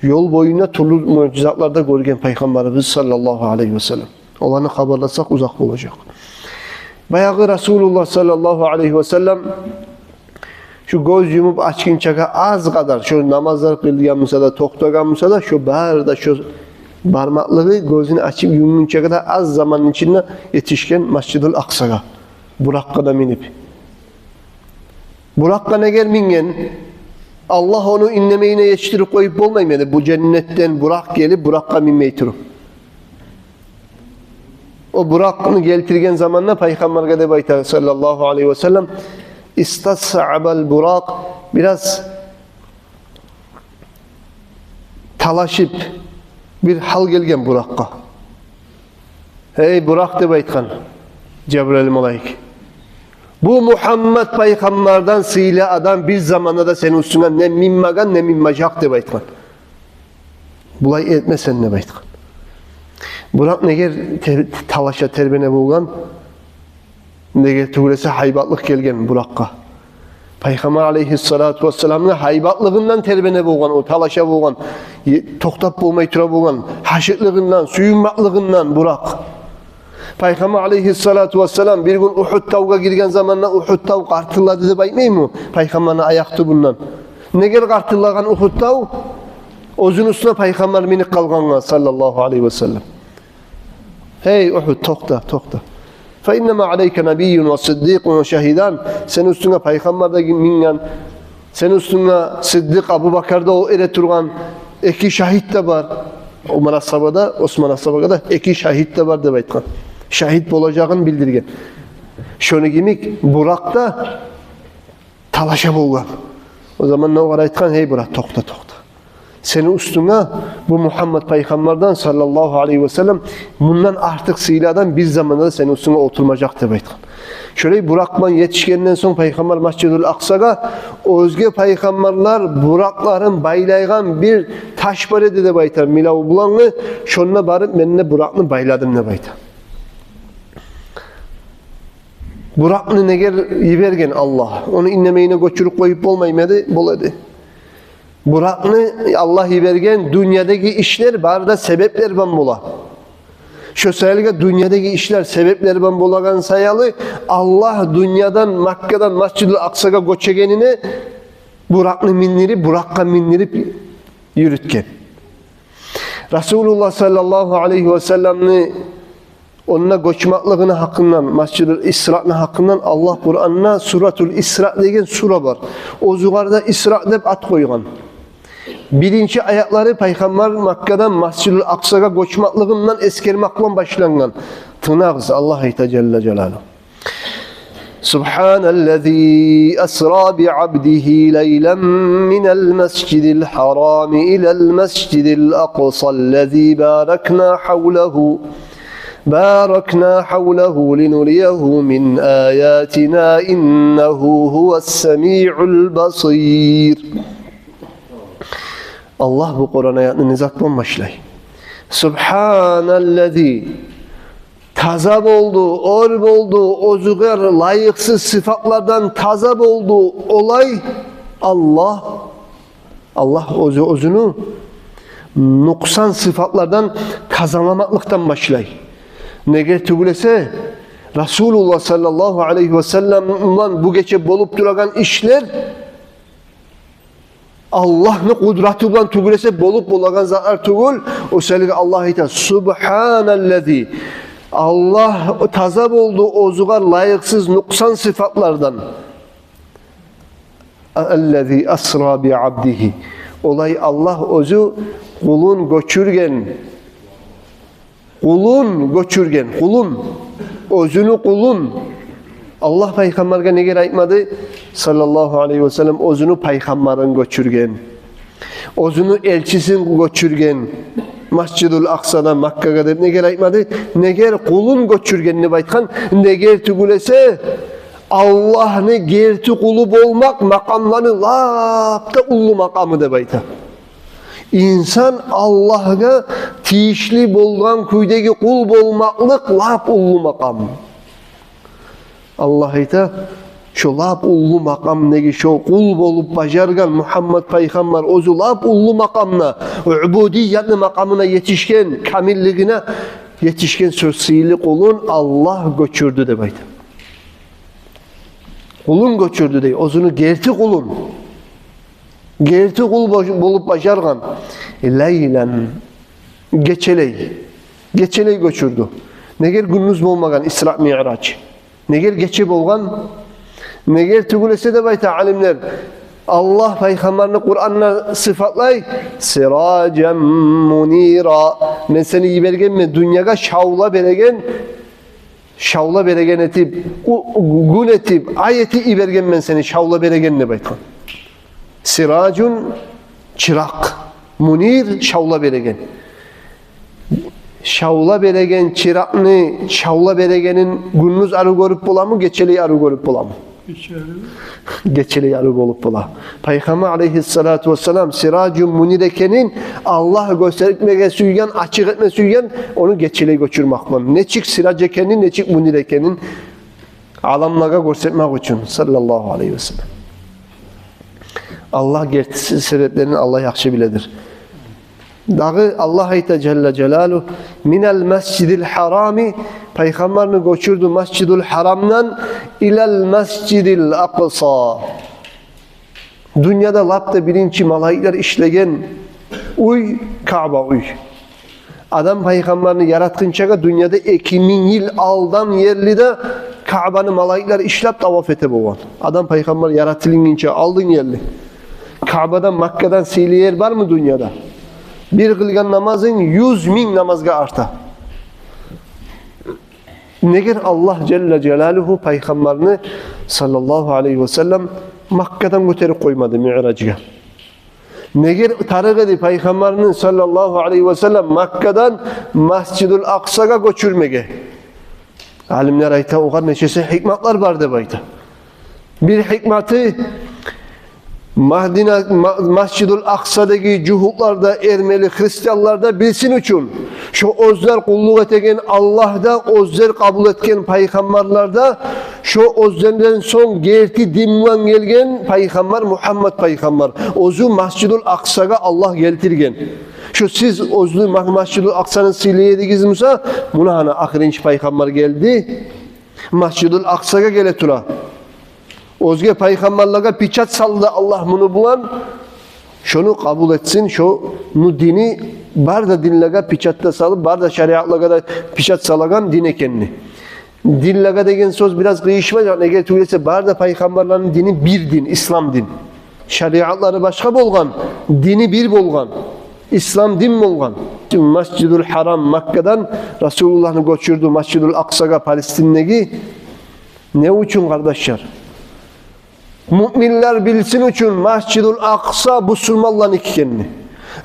ёл боюнда тюрлю муъжизатлар да гёрген Пайхаммарыбыз саллаллагьу алайгьи васаллам. Оланы хабарласакъ, узакъ болажакъ. Баягъы Расулуллагь саллаллагьу алайгьи васаллам шу гёз юмуп ачгъынчагъа аз къадар, шу намазлар къылгъан буса да, токътагъан буса да, шу бары да шу бармакълыгъы гёзюн ачып юмгъунчагъа да аз заманны ичинде етишген Масжидул Акъсагъа, Буракъгъа да минип. Буракъгъа негер минген? Аллагь ону индемейине етишдирип къоюп болмаймы эди, бу женнетден Буракъ гелип, Буракъгъа минмей туруп? О Буракъны гелтирген заманда Пайхаммаргъа деп айта саллаллагьу алайгьи васаллам: «Истасъабал Буракъ», бираз талашып, бир гьал гелген Буракъгъа. «Гьей, Буракъ, — деп айтгъан Жабрайыл малайик, — бу Мугьаммад пайхаммардан сыйлы адам бир заманда да сени уьстюнге не минмеген, не минмежек», — деп айтгъан. «Булай этме сен», — деп айтгъан. Буракъ негер те-, талаша, тербене болгъан? Негер тюгюл эсе гьайбатлыкъ гелген Буракъгъа. Пайхаммар алайгьиссалату вассаламны гьайбатлыгъындан тербене болгъан, о талаша болгъан, е-, токътап болмай тура болгъан, гьашыкълыгъындан, сююнмеклигинден Буракъ. Пайхаммар алайгьиссалату вассалам бир гюн Угьуд тавгъа гирген заманда Угьуд тав къартыллады деп айтмаймы Пайхаммарны аякъ тюбюнден? Негер къартыллагъан Угьуд тав? Оьзюню уьстюне Пайхаммар минип къалгъангъа саллаллагьу алайгьи васаллам. «Гьей, Угьуд, токъта, токъта. Фа иннама алайка набийюн ва сиддикъун ва шагьидан». Сени уьстюнге Пайхаммар да минген, сени уьстюнге Сиддикъ Абубакар да о эре тургъан, эки шагьит де бар. Умар асгьаба да, Осман асгьабагъа да эки шагьит де бар деп айтгъан. Шагьит болажагъын билдирген. Шону йимик Буракъ да талаша болгъан. О заманда огъар айтгъан: «Гьей, Буракъ, токъта, токъта. Сени уьстюнге бу Мугьаммад пайхаммардан саллаллагьу алайгьи васаллам, мундан артыкъ сыйлы адам бир заманда да сени уьстюнге олтурмажакъ», — деп айтгъан. Шолай Буракъ булан етишгенден сонг Пайхаммар Масжидул Акъсагъа, оьзге пайхаммарлар Буракъларын байлайгъан бир таш бар эди деп айта, милав булангъы, шонда барып мен де Буракъны байладым деп айта. Буракъны негер йиберген Аллагь? Ону индемейине гёчюрюп къоюп болмаймы эди? Бола эди. Буракъны Аллагь йиберген, дюньядагъы ишлер бары да себеплер булан бола. Шо саялы дюньядагъы ишлер себеплер булан болагъан саялы, Аллагь дюньядан, Маккадан Масжидул Акъсагъа гёчегенине Буракъны миндирип, Буракъгъа миндирип юрютген. Расулуллагь саллаллагьу алайгьи васалламны онда гёчмеклигини гьакъындан, Масжидул Исраны гьакъындан Аллагь Къуранда Суратул Исра деген сура бар. Оьзюгер де Исра деп ат къойгъан. Биринчи аятлары Пайхаммар Маккадан Масжидул Акъсагъа гёчмеклигинден эсгермек булан башлангъан. Тынглагъыз, Аллагь айта жалла жалалугьу: سبحان الذي أسرى بعبده ليلا من المسجد الحرام إلى المسجد الأقصى الذي باركنا حوله، باركنا حوله لنريه من آياتنا إنه هو السميع البصير. Аллагь бу Къуран аятны не зат булан башлай? سبحان الذي. Таза болду, оьр болду, оьзюгер лайыкъсыз сыфатлардан таза болду олай Аллагь. Аллагь оьзю оьзюню нукъсан сыфатлардан тазаламакълыкъдан башлай. Неге тюгюл эсе, Расулуллагь саллаллагьу алайгьи васаллам булан бу гече болуп турагъан ишлер Аллагьны къудраты булан тюгюл эсе болуп болагъан затлар тюгюл. О саялы Аллагь айта: سبحان الذي. Аллагь таза болду оьзюгер лайыкъсыз, нукъсан сыфатлардан. الذي أسرى بعبده. Олай Аллагь оьзю къулун гёчюрген. Къулун гёчюрген, къулун. Оьзюню къулун. Аллагь Пайхаммаргъа негер айтмады, саллаллагьу алайгьи васаллам, оьзюню пайхаммарын гёчюрген, оьзюню элчисин гёчюрген Масжидул Акъсадан Маккагъа деп негер айтмады? Негер къулун гёчюрген деп айтгъан. Негер тюгюл эсе, Аллагьны герти къулу болмакъ макъамланы лап да уллу макъамы деп айта. Инсан Аллагьгъа тийишли болгъан кюйдеги къул болмакълыкъ лап уллу макъам. Аллагь айта, шо лап уллу макъамдагъы шо къул болуп бажаргъан Мугьаммат пайхаммар, оьзю лап уллу макъамына, убудиятны макъамына етишген, камиллигине етишген шо сыйлы къулун Аллагь гёчюрдю деп айта. Къулун гёчюрдю дей, оьзюню герти къулун. Герти къул бо-, болуп бажаргъан. Лайлан. Гечелей. Гечелей гёчюрдю. Негер гюндюз болмагъан Исра Миъраж? Негер гече болгъан? Негер тюгюл эсе деп айта алимлер, Аллагь пайхаммарны Къуранда сыфатлай: «Сиражан мунира». Мен сени йибергенмен дюньягъа шавла береген, шавла береген этип, у-, гюн этип, ай этип йибергенмен сени, шавла береген деп айтгъан. Сиражун — чыракъ, мунир — шавла береген. Шавла береген чыракъны, шавла берегенин гюндюз арив гёрюп боламы, гечелей арив гёрюп боламы? Гечелей. Гечелей арив болуп бола. Пайхаммар алейгьиссалату вассалам сиражун мунир экенин Аллагь гёрсетмеге сюйген, ачыкъ этме сюйген, ону гечелей гёчюрмек булан. Нечик сираж экенин, нечик мунир экенин аламлагъа гёрсетмек учун, саллаллагьу алейгьи вассаллам. Аллагь гертиси себеплерин Аллагь яхшы биледир. Дагъы Аллагь айта жалла жалалугьу: «Минал масжидил гьарами», пайхаммарны гёчюрдю Масжидул Гьарамдан, «илал масжидил акъса». Дюньяда лап да биринчи малайиклер ишлеген уьй Каъба уьй. Адам пайхаммарны яратгъынчагъа дюньяда эки минг йыл алдан ерли де Каъбаны малайиклер ишлеп, таваф эте болгъан. Адам пайхаммар яратылынгъынча алдын ерли. Каъбадан, Маккадан сыйлы ер бармы дюньяда? Бир къылгъан намазынг юз минг намазгъа арта. Негер Аллагь жалла жалалугьу пайхаммарны, саллаллагьу алейгьи вассаллам, Маккадан гётерип къоймады Миъражгъа? Негер тарыкъ эди пайхаммарны, саллаллагьу алейгьи вассаллам, Маккадан Масжидул Акъсагъа гёчюрмеге? Алимлер айта, огъар нечесе гьикматлар бар деп айта. Бир гьикматы, Мадина, Ма-, Масжидул Акъсадагъы жугьутлар да, эрмели христианлар да билсин учун, шо оьзлер къуллукъ этеген Аллагь да, оьзлер къабул этген пайхаммарлар да, шо оьзлерден сонг герти дин булан гелген пайхаммар Мугьаммат пайхаммар, оьзю Масжидул Акъсагъа Аллагь гелтирген. Шо сиз оьзю Ма-, Масжидул Акъсаны сыйлай эдигиз буса, муна гьана ахырынчы пайхаммар гелди, Масжидул Акъсагъа геле тура. Оьзге пайхаммарлагъа печать салды Аллагь муну булан. Шону къабул этсин, шону дини бар да динлеге печать да салып, бар да шариатлагъа да печать салагъан дин экенни. Динлеге деген сёз бираз къыйышмажакъ, неге тюгюл эсе бар да пайхаммарланы дини бир дин, ислам дин. Шариатлары башгъа болгъан, дини бир болгъан, ислам дин болгъан. Масжидул Гьарам Маккадан Расулуллагьны гёчюрдю Масжидул Акъсагъа, Палестиндеги. Не учун, къардашлар? Муъминлер билсин учун Масжидул Акъса бусурманланыки экенни,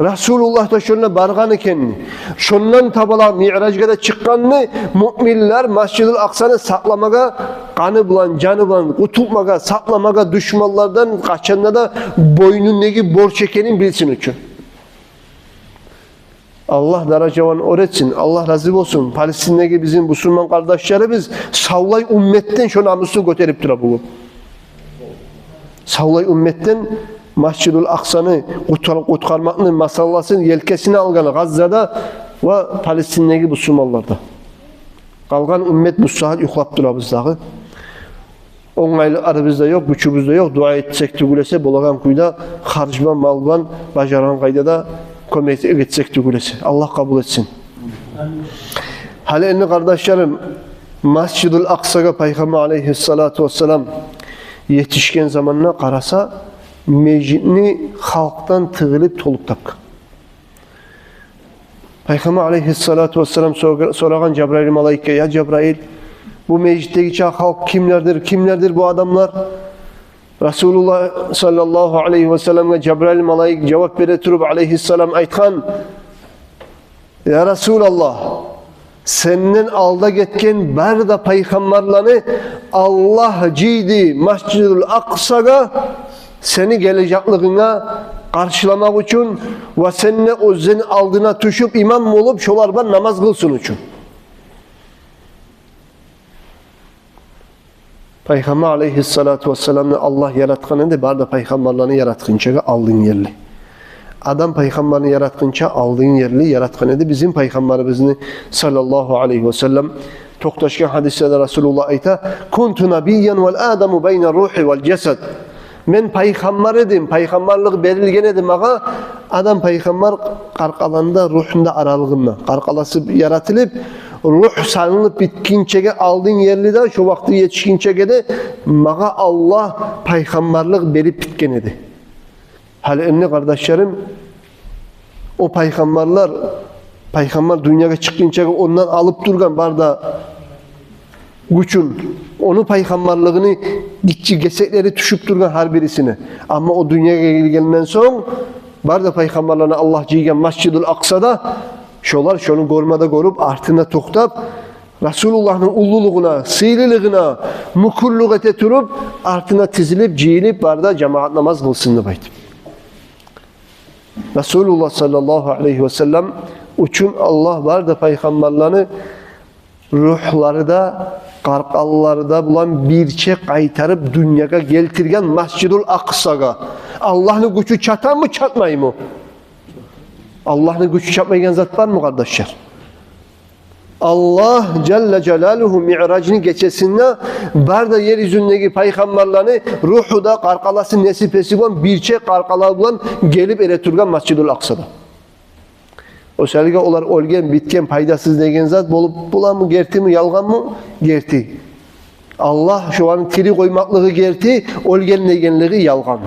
Расулуллагь да шонда баргъан экенни, шондан таба Миъражгъа да чыкъгъанны, муъминлер Масжидул Акъсаны сакъламагъа, къаны булан, жаны булан къутулмагъа, сакъламагъа душманлардан, къачан да бойнундагъы борч экенин билсин учун. Аллагь даражаларын оьр этсин, Аллагь рази болсун. Палестиндеги бизин бусурман къардашларыбыз савлай умметден шо намусну гётерип тура бугюн. Савлай умметден Масжидул Акъсаны къутгъар-, къутгъармакъны масъаласын елкесине алгъан Гъаззада ва Палестиндеги бусурманларда. Къалгъан уммет бу сагьат юхлап турабыз дагъы. Онгайлыкъларыбыз да ёкъ, гючюбюз де ёкъ. Дуа этсек тюгюл эсе, болагъан кюйде харж булан, мал булан, бажаргъан къайдада кёмек этсек тюгюл эсе. Аллагь къабул этсин. Гьали энни, къардашларым, Масжидул Акъсагъа Пайхаммар алейгьиссалату вассалам етишген заманда къараса, межитни халкъдан тыгъылып толуп тапгъан. Пайхаммар алейгьиссалату вассалам сор-, сорагъан Жабраил малайикге: «Я Жабраил, бу межитдеги чакъы халкъ кимлердир, кимлердир бу адамлар?» Расулуллагь саллаллагьу алейгьи вассаламгъа Жабраил малайик жавап бере туруп, алейгьиссалам, айтгъан: «Я Расулаллагь, сенден алда гетген бары да пайхаммарланы Аллагь жыйды Масжидул Акъсагъа сени гележеклигинге къаршыламакъ учун ва сени де оьзлени алдына тюшюп, имам болуп, шолар булан намаз къылсын учун. Пайхаммар алайгьиссалату вассаламны Аллагь яратгъан эди, бары да пайхаммарланы яратгъынчагъа алдын ерли. Адам пайхаммарны яратгъынча алдын ерли яратгъан эди бизин пайхаммарыбызны, саллаллагьу алайгьи ва саллам. Токъташгъан гьадислерде Расулуллагь айта: «Кунту набиян вал адаму байна рухи вал жасад». Мен пайхаммар эдим, пайхаммарлыкъ берилген эди магъа, Адам пайхаммар къаркъараны да, ругьну да аралыгъында. Къаркъарасы яратылып, ругь салынып битгинчеге алдын ерли де, шо вакъти етишгинчеге де магъа Аллагь пайхаммарлыкъ берип битген эди. Гьали энни, къардашларым, о пайхаммарлар, пайхаммар дюньягъа чыкъгъынчагъа ондан алып тургъан бары да гючюн, ону пайхаммарлыгъыны гиччи гесеклери тюшюп тургъан гьар бирисине. Амма о дюньягъа гелгенден сонг, бары да пайхаммарланы Аллагь жыйгъан Масжидул Акъсада, шолар шону гёрме де гёрюп, артына токътап, Расулуллагьны уллулугъуна, сыйлылыгъына мюкюрлюк эте туруп, артына тизилип, жыйылып, бары да жамагьат намаз къылсын деп айтып. Расулуллагь саллаллагьу алайгьи ва саллам учун Аллагь бары да пайхаммарланы ругьлары да, къаркъаралары да булан бирче къайтарып дюньягъа гелтирген Масжидул Акъсагъа. Аллагьны гючю чатамы, чатмаймы? Аллагьны гючю чатмайгъан зат бармы, къардашлар? Аллагь жалла жалалугьу Миъражны гечесинде бары да ер юзюндеги пайхаммарланы ругьу да, къаркъарасы, неси-песи булан, бирче къаркъаралар булан гелип эретургъан Масжидул Акъсада. О саялы олар оьлген, битген, пайдасыз деген зат болуп боламы, гертими, ялгъанмы? Герти. Аллагь шоланы тири къоймакълыгъы герти, оьлген дегенлиги ялгъан.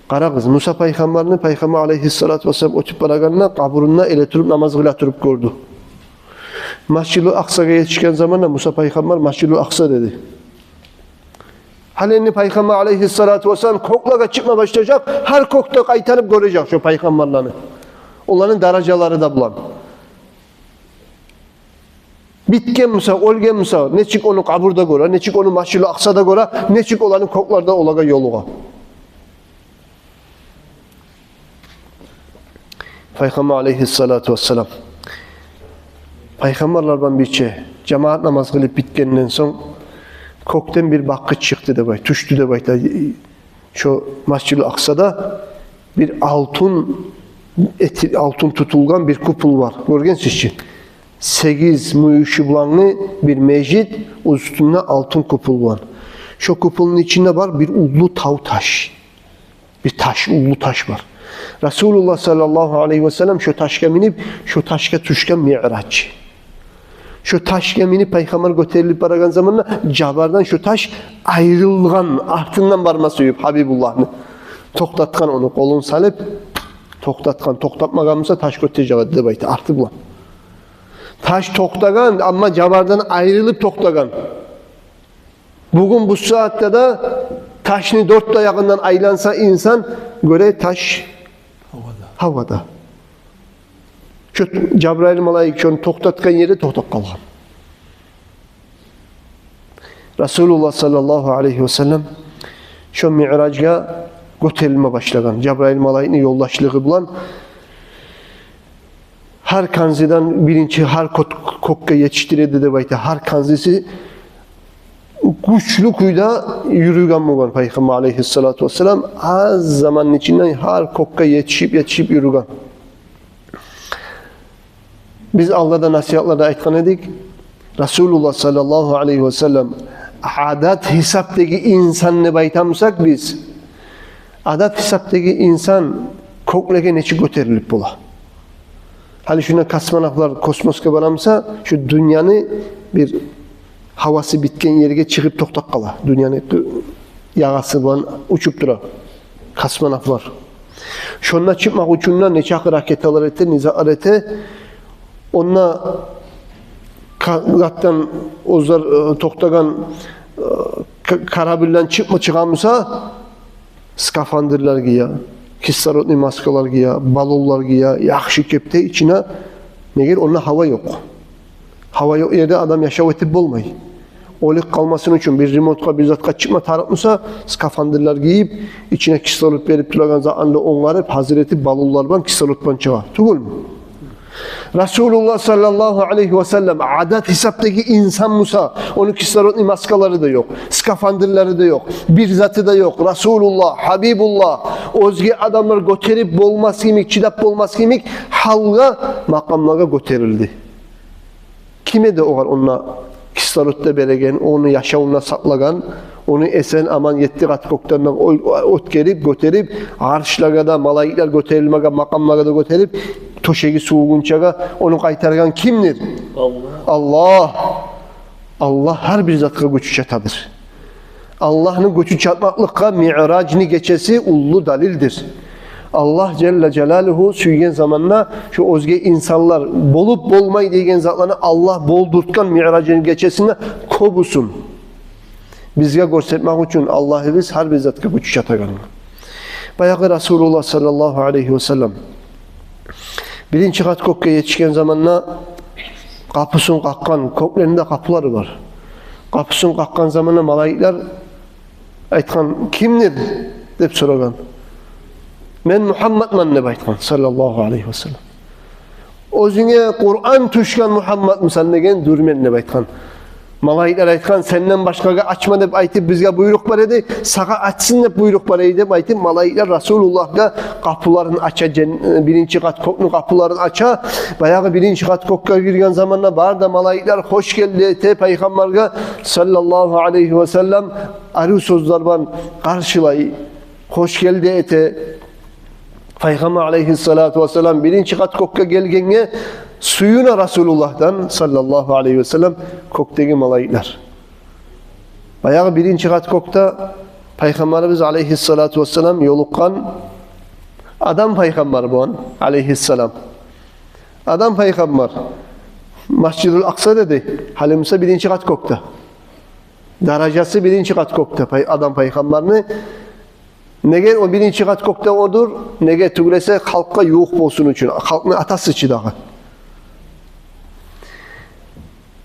Къарагъыз, Муса пайхаммарны Пайхаммар алайгьиссалату вассалам оьтюп барагъанда, къабурунда эретуруп намаз къыла туруп гёрдю. Масжидул Акъсагъа етишген заманда Муса пайхаммар: «Масжидул Акъса», — деди. Гьали энни Пайхаммар алайгьиссалату вассалам кёклеге чыкъма башлажакъ, гьар кёкде къайтарып гёрежек шо пайхаммарланы. Оланы даражалары да булан. Битген буса, оьлген буса, нечик ону къабурда гёре, нечик ону Масжидул Акъсада гёре, нечик оланы кёклерде олагъа ёлугъа. Пайхаммар алайгьиссалату вассалам, пайхаммарлар булан бирче жамагьат намаз къылып битгенден сонг, кёкден бир бакъгъыч чыкъды деп айта, тюшдю деп айта. Шо Масжидул Акъсада бир алтын эти-, алтын тутулгъан бир купол бар. Гёргенсиз чи? Сегиз мюйюшю булангъы бир межит, уьстюнде алтын купол булан. Шо куполну ичинде бар бир уллу тав таш. Бир таш, уллу таш бар. Расулуллагь саллаллагьу алайгьи вассаллам шо ташгъа минип, шо ташгъа тюшген Миъраж. Шо ташгъа минип, Пайхаммар гётерилип барагъан заманда, Жабардан шо таш айрылгъан, артындан барма сююп, Гьабибуллагьны. Токътатгъан ону, къолун салып, токътатгъан, токътатмагъан буса, таш гётережек эди деп айта, арты булан. Таш токътагъан, амма Жабардан айрылып токътагъан. Бугюн бу сагьатда да ташны дёрт де ягъындан айланса инсан, гёре таш гьавада. Гьавада. Шо Жабрайыл малайик шону токътатгъан ерде токътап къалгъан. Расулуллагь саллаллагьу алайгьи вассаллам шо Миъражгъа гётерилме башлагъан. Жабрайыл малайикни ёлдашлыгъы булан гьар къанзидан биринчи гьар кёк-, кёкге етишдире эди деп айта. Гьар къанзиси гючлю кюйде юрюген болгъан Пайхаммар алайгьиссалату вассалам. Аз заманны ичинде гьар кёкге етишип, етишип юрюген. Биз алда да насигьатларда айтгъан эдик, Расулуллагь саллаллагьу алайгьи вассаллам адат гьисапдагъы инсан деп айтамысакъ биз, адат гьисапдагъы инсан кёклеге нечик гётерилип бола? Гьали шунда космонавтлар космосгъа барамыса, шу дюньяны бир гьавасы битген ерге чыгъып токътап къала. Дюньяны ягъасы булан учуп тура космонавтлар. Шонда чыкъмакъ учун да нечакъы ракеталар эте, не затлар эте. Онда ка-, затдан оьзлер, э, токътагъан, э, к-, корабльден чыкъма чыгъамыса, скафандрлар гие, кислородный маскалар гие, баллонлар гие, яхшы кепде ичине. Неге? Онда гьава ёкъ. Гьава ёкъ ерде адам яшав этип болмай. Оьлюп къалмасын учун, бир ремонтгъа, бир затгъа чыкъма тарыкъ буса, скафандрлар гийип, ичине кислород берип турагъан затны онгарып, гьазир этип, баллонлар булан, кислород булан чыгъа. Тюгюлмю? Расулуллагь саллаллагьу алайгьи ва саллам адат гьисапдагъы инсан буса, ону кислородный маскалары да ёкъ, скафандрлары да ёкъ, бир заты да ёкъ. Расулуллагь, Гьабибуллагь, оьзге адамлар гётерип болмас йимик, чыдап болмас йимик гьалгъа, макъамлагъа гётерилди. Ким эди огъар онда кислород да береген, ону яшавунда сакълагъан, ону эсен-аман етти къат кёкден де оь-, оьтгерип, гётерип, аршлагъа да, малайиклер гётерилмеге, макъамлагъа да гётерип, тёшеги сувугъунчагъа ону къайтаргъан кимдир? Аллагь. Аллагь. Аллагь гьар бир затгъа гючю чатадыр. Аллагьны гючю чатмакълыкъгъа Миъражны гечеси уллу далилдир. Аллагь жалла жалалугьу сюйген заманда шо оьзге инсанлар болуп болмай деген затланы Аллагь болдуртгъан Миъражны гечесинде кёбюсюн бизге гёрсетмек учун Аллагьыбыз гьар бир затгъа гючю чатагъанын. Баягъы Расулуллагь саллаллагьу алайгьи ва саллам биринчи къат кёкге етишген заманда къапусун къакъгъан, кёклени де къапулары бар. Къапусун къакъгъан заманда малайиклер айтгъан: «Кимдир?» — деп сорагъан. «Мен Мугьаммадман», — деп айтгъан, саллаллагьу алайгьи ва саллам. «Оьзюнге Къуран тюшген Мугьаммадмысан?» — деген. «Дюр мен», — деп айтгъан. Малайиклер айтгъан: «Сенден башгъагъа ачма деп айтып бизге буйрукъ бар эди, сагъа ачсын деп буйрукъ бар эди», — деп айтып, малайиклер Расулуллагьгъа къапуларын ача, жен-, биринчи къат кёкню къапуларын ача. Баягъы биринчи къат кёкге гирген заманда бары да малайиклер хош гелди эте, Пайхаммаргъа саллаллагьу алайгьи ва саллам арив сёзлер булан къаршылай, хош гелди эте. Пайхаммар алайгьиссалату вассалам биринчи къат кёкге гелгенге сююне Расулуллагьдан саллаллагьу алайгьи ва саллам кёкдеги малайиклер. Баягъы биринчи къат кёкде Пайхаммарыбыз алайгьиссалату вассалам ёлукъгъан Адам пайхаммар булан алайгьиссалам. Адам пайхаммар Масжидул Акъса деди, гьали буса биринчи къат кёкде. Даражасы биринчи къат кёкде пай-, Адам пайхаммарны. Неге о биринчи къат кёкде одур? Неге тюгюл эсе, халкъгъа ювукъ болсун учун, халкъны атасы чы дагъы.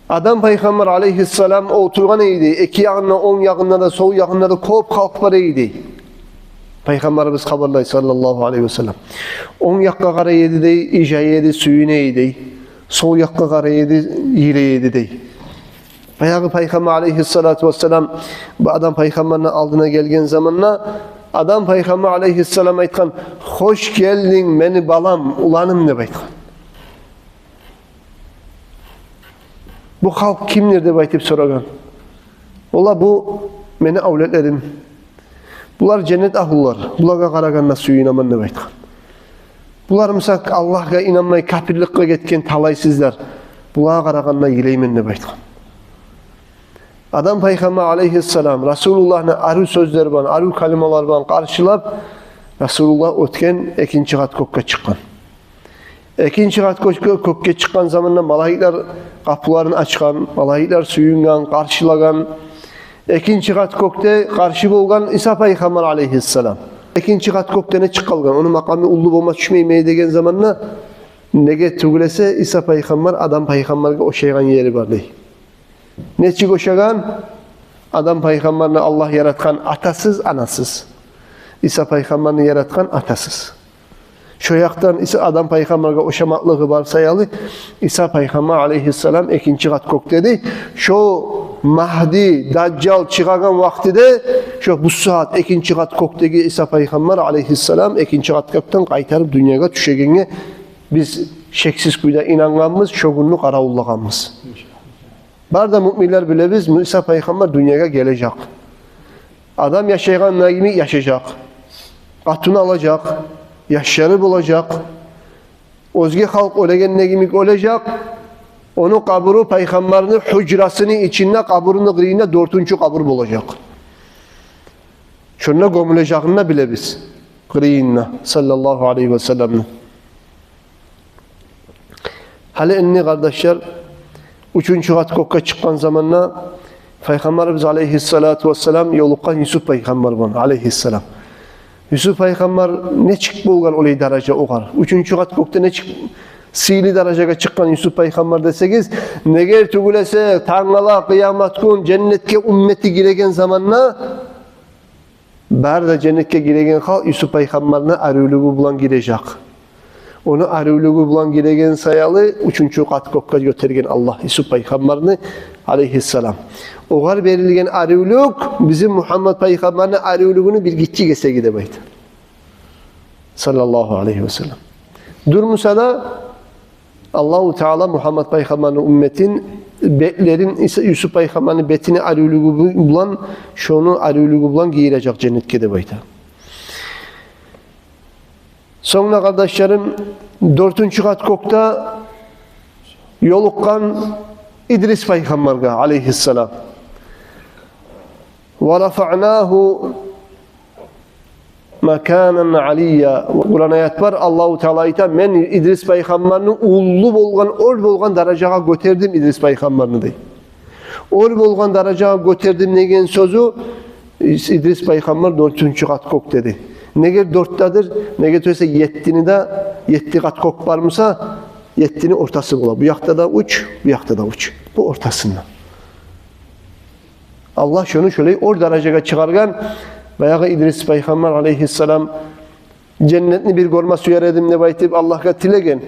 Адам пайхаммар алайгьиссалам олтургъан эди, эки ягъында, онг ягъында да, сол ягъында да кёп халкъ бар эди. Пайхаммарыбыз хабарлай, саллаллагьу алайгьи ва саллам. Онг якъгъа къарай эди дей, ижай эди, сююне эди дей. Сол якъгъа къарай эди, йылай эди дей. Баягъы Пайхаммар алайгьиссалату вассалам бу Адам пайхаммарны алдына гелген заманда Адам пайхаммар алайгьиссалам айтгъан: «Хош гелдинг, мени балам, уланым», — деп айтгъан. «Бу халкъ кимдир?» — деп айтып сорагъан. «Олар бу мени авлетлерим. Булар женнет агьлулар. Булагъа къарагъанда сююнемен», — деп айтгъан. «Булар, мисал, Аллагьгъа инанмай, капирликге гетген талайсызлар. Булагъа къарагъанда йылайман», — деп айтгъан. Адам пайхаммар алайгьиссалам Расулуллагьны арив сёзлер булан, арив калималар булан къаршылап, Расулуллагь оьтген, экинчи къат кёкге чыкъгъан. Экинчи къат кёкге, кёкге чыкъгъан заманда малайиклер къапуларын ачгъан, малайиклер сююнген, къаршылагъан. Экинчи къат кёкде къаршы болгъан Иса пайхаммар алайгьиссалам. Экинчи къат кёкде нечик къалгъан? Ону макъамы уллу болма, тюшмейми деген заманда, неге тюгюл эсе, Иса пайхаммар Адам пайхаммаргъа ошайгъан ери бар дей. Нечик ошагъан? Адам пайхаммарны Аллагь яратгъан атасыз, анасыз. Иса пайхаммарны яратгъан атасыз. Шо якъдан Иса Адам пайхаммаргъа ошамакълыгъы бар саялы, Иса пайхаммар алайгьиссалам экинчи къат кёкде эди. Шо Магьди, Дажжал чыгъагъан вакътиде, шо бу сагьат экинчи къат кёкдеги Иса пайхаммар алайгьиссалам экинчи къат кёкден къайтарып дюньягъа тюшегенге биз шексиз кюйде инангъанбыз, шо гюнню къаравуллагъанбыз. Бары да муъминлер билебиз, Иса пайхаммар дюньягъа гележек. Адам яшайгъан йимик яшажакъ. Къатын алажакъ, яшлары болажакъ. Оьзге халкъ оьлеген йимик оьлежек. Ону къабуру пайхаммарны гьужрасыны ичинде, къабуруну къырыйында дёртюнчю къабур болажакъ. Шонда гёмюлежегин де билебиз. Къырыйында, саллаллагьу алайгьи ва салламны. Гьали энни, къардашлар, уьчюнчю къат кёкге чыкъгъан заманда Пайхаммарыбыз алайгьиссалату вассалам ёлукъгъан Юсуп пайхаммар булан, алайгьиссалам. Юсуп пайхаммар нечик болгъан олай даража огъар? Уьчюнчю къат кёкде нечик сыйлы даражагъа чыкъгъан Юсуп пайхаммар десегиз, негер тюгюл эсе, тангала къыямат гюн женнетге уммети гиреген заманда, бары да женнетге гиреген халкъ Юсуп пайхаммарны аривлюгю булан гирежек. Ону аривлюгю булан гиреген саялы уьчюнчю къат кёкге гётерген Аллагь Юсуп пайхаммарны, алейгьиссалам. Огъар берилген аривлюк бизин Мугьаммат пайхаммарны аривлюгюню бир гиччи гесеги деп айта, саллаллагьу алайгьи ва саллам. Дюр буса да, Аллагьу Таала Мугьаммат пайхаммарны умметин, бетлерин Иса, Юсуп пайхаммарны бетини аривлюгю бу-, булан, шону аривлюгю булан гийирежек женнетге деп айта. Сонг да, къардашларым, дёртюнчю къат кёкде ёлукъгъан Идрис пайхаммаргъа, алейгьиссалам. «Ва рафаънагьу маканан алийя». Къуран аят бар, Аллагьу Таала айта: «Мен Идрис пайхаммарны уллу болгъан, оьр болгъан даражагъа гётердим Идрис пайхаммарны», — дей. «Оьр болгъан даражагъа гётердим» деген сёзю, Идрис пайхаммар дёртюнчю къат кёкде дей. Негер дёртдедир, неге десе еттини де, етти къат кёк бар буса, еттини ортасы бола. Бу якъда да уьч, бу якъда да уьч. Бу ортасында. Аллагь шону шолай оьр даражагъа чыгъаргъан. Баягъы Идрис пайхаммар, алейгьиссалам, «Женнетни бир гёрме сюер эдим», — деп айтып, Аллагьгъа тилеген.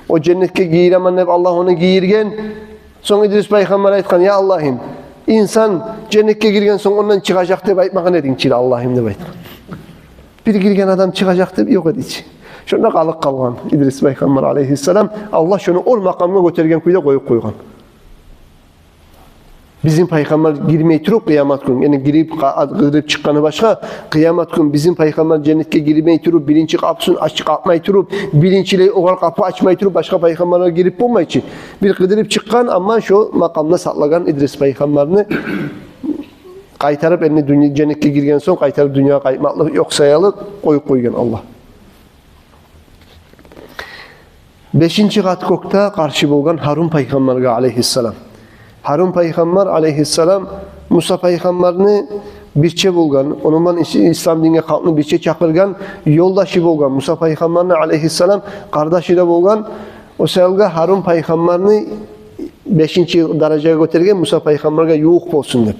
О женнетге гийиремен деп, Аллагь ону гийирген. Сонг Идрис пайхаммар айтгъан: «Я Аллагьым, инсан женнетге гирген сонг ондан чыгъажакъ деп айтмагъан эдинг чи, Аллагьым», — деп айтгъан. «Бир гирген адам чыгъажакъ деп ёкъ эди чи». Шонда къалыкъ къалгъан Идрис пайхаммар, алейгьиссалам. Аллагь шону оьр макъамгъа гётерген кюйде къоюп къойгъан. Бизин пайхаммар гирмей туруп къыямат гюн, яни гирип, къа-, къыдырып чыкъгъаны башгъа, къыямат гюн бизин пайхаммар женнетге гирмей туруп, биринчи къапусун ач-, къакъмай туруп, биринчилей огъар къапу ачмай туруп, башгъа пайхаммарлар гирип болмай чы. Бир къыдырып чыкъгъан, амма шо макъамда сакълагъан Идрис пайхаммарны, къайтарып, энни дюнья, женнетге гирген сонг къайтарып дюньягъа къайтмакълыкъ ёкъ саялы къоюп къойгъан Аллагь. Бешинчи къат кёкде къаршы болгъан Гьарун пайхаммаргъа, алейгьиссалам. Гьарун пайхаммар, алейгьиссалам, Муса пайхаммарны бирче болгъан, ону булан ис-, ислам динге халкъны бирче чакъыргъан, ёлдашы болгъан, Муса пайхаммарны, алейгьиссалам, къардашы да болгъан. О саялгъа Гьарун пайхаммарны бешинчи даражагъа гётерген, Муса пайхаммаргъа ювукъ болсун деп.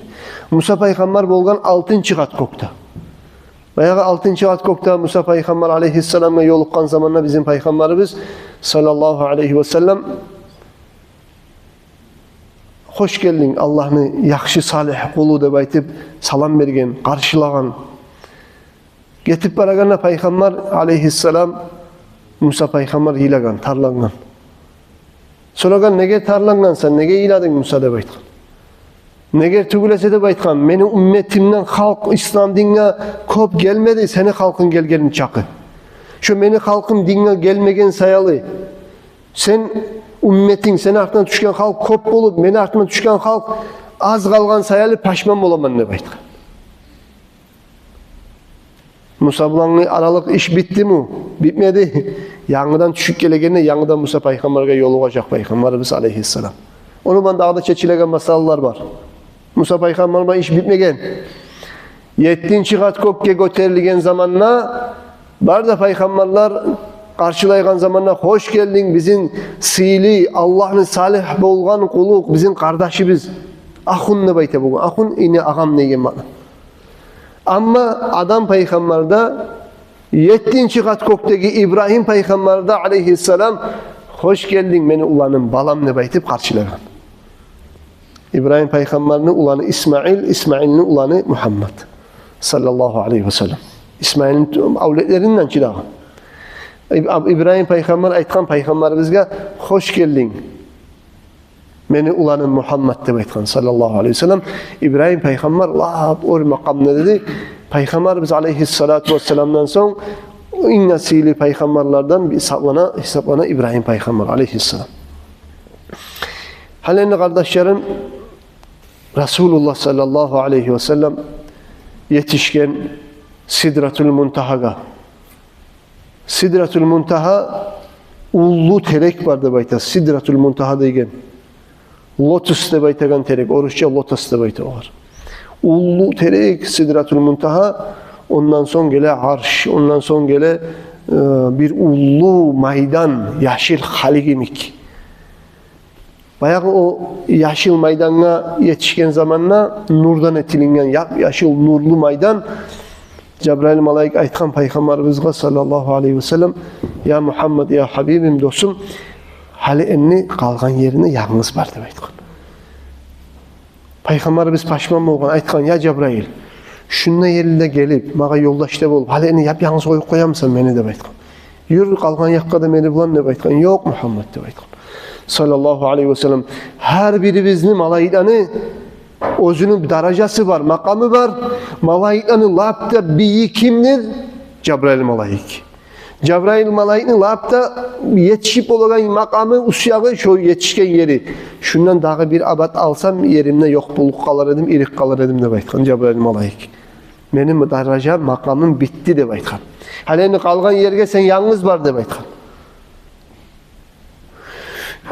Муса пайхаммар болгъан алтынчы къат кёкде. Баягъы алтынчы къат кёкде Муса пайхаммар, алейгьиссаламгъа ёлукъгъан заманда бизин пайхаммарыбыз, саллаллагьу алайгьи ва саллам: «Хош гелдинг, Аллагьны яхшы, салигь къулу», — деп айтып, салам берген, къаршылагъан. Гетип барагъанда пайхаммар, алейгьиссалам, Муса пайхаммар йылагъан, тарлангъан. Сорагъан: «Неге тарлангъансан, неге йыладынг, Муса?» — деп айтгъан. «Неге тюгюл эсе, — деп айтгъан, — мени умметимден халкъ ислам динге кёп гелмеди, сени халкъынг гелгени чакъы. Шо мени халкъым динге гелмеген саялы, сен, умметинг, сени артынга тюшген халкъ кёп болуп, мени артыма тюшген халкъ аз къалгъан саялы пашман боламан», — деп айтгъан. Муса булангъы аралыкъ иш битдими? Битмеди. Янгыдан тюшюп гелегенде, янгыдан Муса пайхаммаргъа ёлугъажакъ пайхаммарыбыз, алейгьиссалам. Ону булан дагъы да чечилеген масъалалар бар. Муса пайхаммар булан иш битмеген. Еттинчи къат кёкге гётерилген заманда, бары да пайхаммарлар къаршылайгъан заманда: «Хош гелдинг, бизин сыйлы, Аллагьны салигь болгъан къулу, бизин къардашыбыз». Ахун деп айта бугюн. Ахун, ини, агъам деген маъна. Амма Адам пайхаммар да, еттинчи къат кёкдеги Ибрагьим пайхаммар да, алейгьиссалам: «Хош гелдинг, мени уланым, балам», — деп айтып къаршылагъан. Ибрагьим пайхаммарны уланы Исмаил, Исмаилни уланы Мугьаммад, саллаллагьу алайгьи ва саллам. Исмаилни авлетлеринден чыдагъан. Иб-, Ибрагьим пайхаммар айтгъан пайхаммарыбызгъа: «Хош гелдинг, мени уланым Мугьаммад», — деп айтгъан, саллаллагьу алайгьи ва саллам. Ибрагьим пайхаммар лап оьр макъамда деди. Пайхаммарыбыз, алейгьиссалату вассаламдан сонг, инг де сыйлы пайхаммарлардан гьисаплана, гьисаплана Ибрагьим пайхаммар, алейгьиссалам. Гьали энни, къардашларым, Расулуллагь, саллаллагьу алайгьи ва саллам, етишген Сидратул Мунтагьагъа. Сидратул Мунтагьа уллу терек бар деп айта. Сидратул Мунтагьа деген. Лотос деп айтагъан терек. Орусча лотос деп айта огъар. Уллу терек Сидратул Мунтагьа. Ондан сонг геле Арш, ондан сонг геле э, бир уллу майдан, яшыл хали йимик. Баягъы о яшыл майдангъа етишген заманда нурдан этилинген яп-яшыл нурлу майдан. Жабраил малайик айтгъан Пайхаммарыбызгъа, саллаллагьу алайгьи ва саллам: «Я Мугьаммад, я гьабибим, досум, гьали энни къалгъан еринде янгыз бар», — деп айтгъан. Пайхаммарыбыз пашман болгъан, айтгъан: «Я Жабраил, шунда ерде гелип, магъа ёлдаш да болуп, гьали энни яп-янгыз къоюп къоямысан мени?» — деп айтгъан. «Юр, къалгъан якъгъа да мени булан», — деп айтгъан. «Ёкъ, Мугьаммад», — деп айтгъан, саллаллагьу алайгьи ва саллам. Гьар бирибизни малайикланы оьзюню даражасы бар, макъамы бар. Малайикланы лап да бийиги кимдир? Жабраил малайик. Жабраил малайикни лап да етишип болагъан макъамы, уьст ягъы, шо етишген ери. «Шундан дагъы бир абат алсам, еримде ёкъ болуп къалар эдим, ирик къалар эдим», — деп айтгъан Жабраил малайик. «Мени даражам, макъамым битди», — деп айтгъан. «Гьали энни къалгъан ерге сен янгыз бар», — деп айтгъан.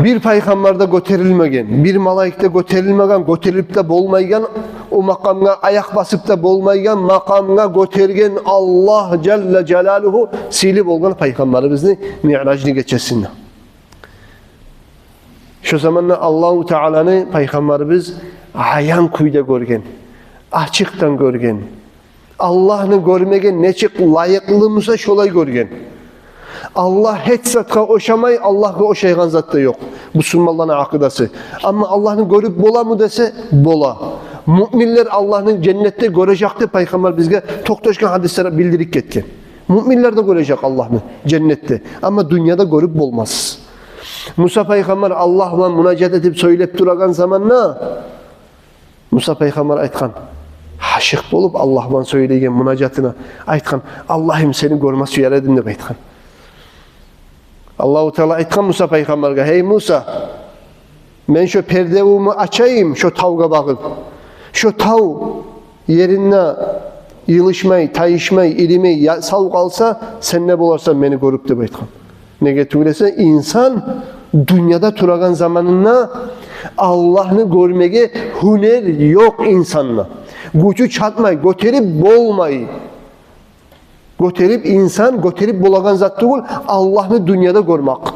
Бир пайхаммар да гётерилмеген, бир малайик де гётерилмеген, гётерилип де болмайгъан, о макъамгъа аякъ басып да болмайгъан макъамгъа гётерген Аллагь жалла жалалугьу сыйлы болгъан Пайхаммарыбызны Миъражны гечесинде. Шо заманда Аллагьу Тааланы Пайхаммарыбыз аян кюйде гёрген, ачыкъдан гёрген. Аллагьны гёрмеге нечик лайыкълы буса, шолай гёрген. Аллагь гьеч затгъа ошамай, Аллагьгъа ошайгъан зат да ёкъ. Бусурманланы акъидасы. Амма Аллагьны гёрюп боламы десе, бола. Муъминлер Аллагьны женнетде гёрежек деп Пайхаммар бизге токъташгъан гьадислер билдирип гетген. Муъминлер де гёрежек Аллагьны женнетде. Амма дюньяда гёрюп болмас. Муса пайхаммар Аллагь булан мунажат этип сёйлеп турагъан заманда, Муса пайхаммар айтгъан, гьашыкъ болуп Аллагь булан сёйлейген мунажатына, айтгъан: «Аллагьым, сени гёрме сюер эдим», — деп айтгъан. Аллагьу Таала айтгъан Муса пайхаммаргъа: «Гьей Муса, мен шо пердевюмню ачайым шо тавгъа багъып. Шо тав еринде йылышмай, тайышмай, иримей, я-, сав къалса, сен де боларсан мени гёрюп», — деп айтгъан. Неге тюгюл эсе, инсан дюньяда турагъан заманында Аллагьны гёрмеге гьюнер ёкъ инсанда. Гючю чатмай, гётерип болмай. Гётерип, инсан гётерип болагъан зат тюгюл Аллагьны дюньяда гёрмек.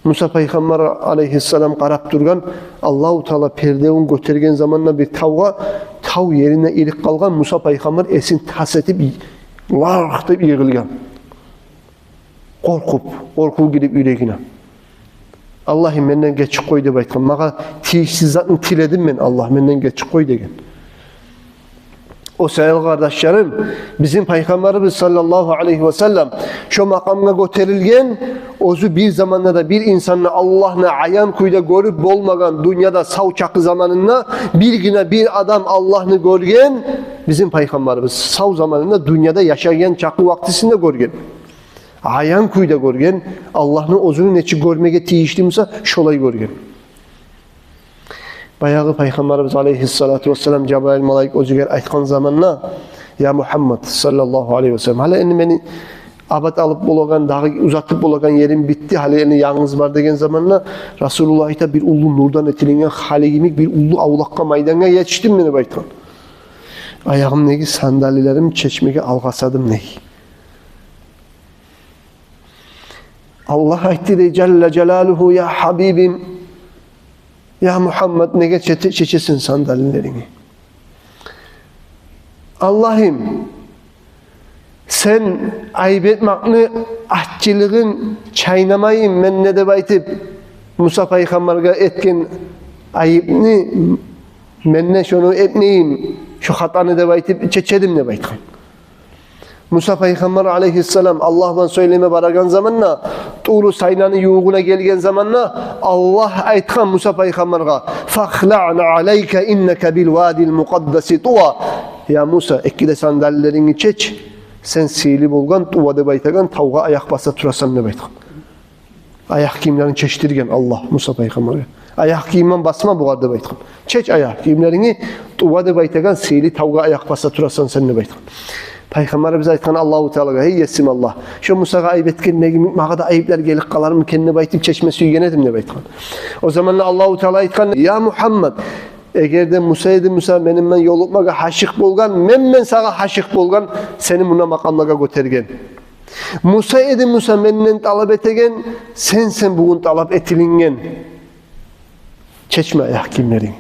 Муса пайхаммар алайгьиссалам къарап тургъан, Аллагьу Таала пердевюн гётерген заманда бир тавгъа, тав ерине ирип къалгъан, Муса пайхаммар эсин тас этип, ларх деп йыгъылгъан. Къоркъуп, къоркъув гирип юрегине. «Аллагьым, менден гечип къой», — деп айтгъан. «Магъа тийишсиз затны тиледим мен, Аллагь, менден гечип къой», — деген. О саялы, къардашларым, бизин Пайхаммарыбыз саллаллагьу алайгьи ва саллам шо макъамгъа гётерилген, оьзю бир заманда да бир инсанны Аллагьны аян кюйде гёрюп болмагъан, дюньяда сав чакъы заманында биргине бир адам Аллагьны гёрген, бизин Пайхаммарыбыз сав заманында, дюньяда яшагъан чакъы вакътисинде гёрген. Аян кюйде гёрген, Аллагьны оьзюню нечик гёрмеге тийишли буса, шолай гёрген. Баягъы Пайхаммарыбыз алайгьиссалату вассалам Жабраил малайик оьзюгер айтгъан заманда: «Я Мугьаммад саллаллагьу алайгьи ва саллам, гьали энди мени абат алып болагъан, дагъы узатып болагъан ерим битди, гьали энди янгыз бар», — деген заманда Расулуллагь айта: «Бир уллу нурдан этилинген хали йимик бир уллу авлакъгъа, майдангъа етишдим мен», — деп айтгъан. «Аягъымдагъы сандалилерим чечмеге алгъасадым», — дей. Аллагь айтды дей, жалла жалалугьу: «Я гьабибим, я Мугьаммад, неге чече-, чечесен сандалилерингни? Аллагьым, сен айып этмекни аччылыгъын чайнамайым мен де», — деп айтып, Муса пайхаммаргъа этген айыпны, мен де шону этмейим, шо хатаны деп айтып чечедим деп айтгъан. Муса пайхаммар алайгьиссалам Аллагь булан сёйлеме барагъан заманда, Туру Сайнаны ювугъуна гелген заманда, Аллагь айтгъан Муса пайхаммаргъа: «Фахлаъ наълайка иннака бил вадил мукъаддаси Туа». «Я Муса, эки де сандалилерингни чеч, сен сыйлы болгъан Туа деп айтагъан тавгъа аякъ баса турасан», — деп айтгъан. Аякъ гийимлерин чечдирген Аллагь Муса пайхаммаргъа. «Аякъ гийимден басма бугъар», — деп айтгъан. «Чеч аякъ гийимлерингни, Туа деп айтагъан сыйлы тавгъа аякъ баса турасан сен», — деп айтгъан. Пайхаммарыбыз айтгъан Аллагьу Таалагъа: «Гьей Есим Аллагь, шо Мусагъа айып этгенлеге магъа да айыплар гелип къалармы экен деп айтып чечме сюйген эдим», — деп айтгъан. О заманда Аллагьу Таала айтгъан: «Я Мугьаммад, эгер де Муса эди, Муса мени булан ёлукъмагъа гьашыкъ болгъан, мен, мен сагъа гьашыкъ болгъан, сени муна макъамлагъа гётерген. Муса эди, Муса менден талап этеген, сенсен бугюн талап этилинген. Чечме аякъ гийимлеринг.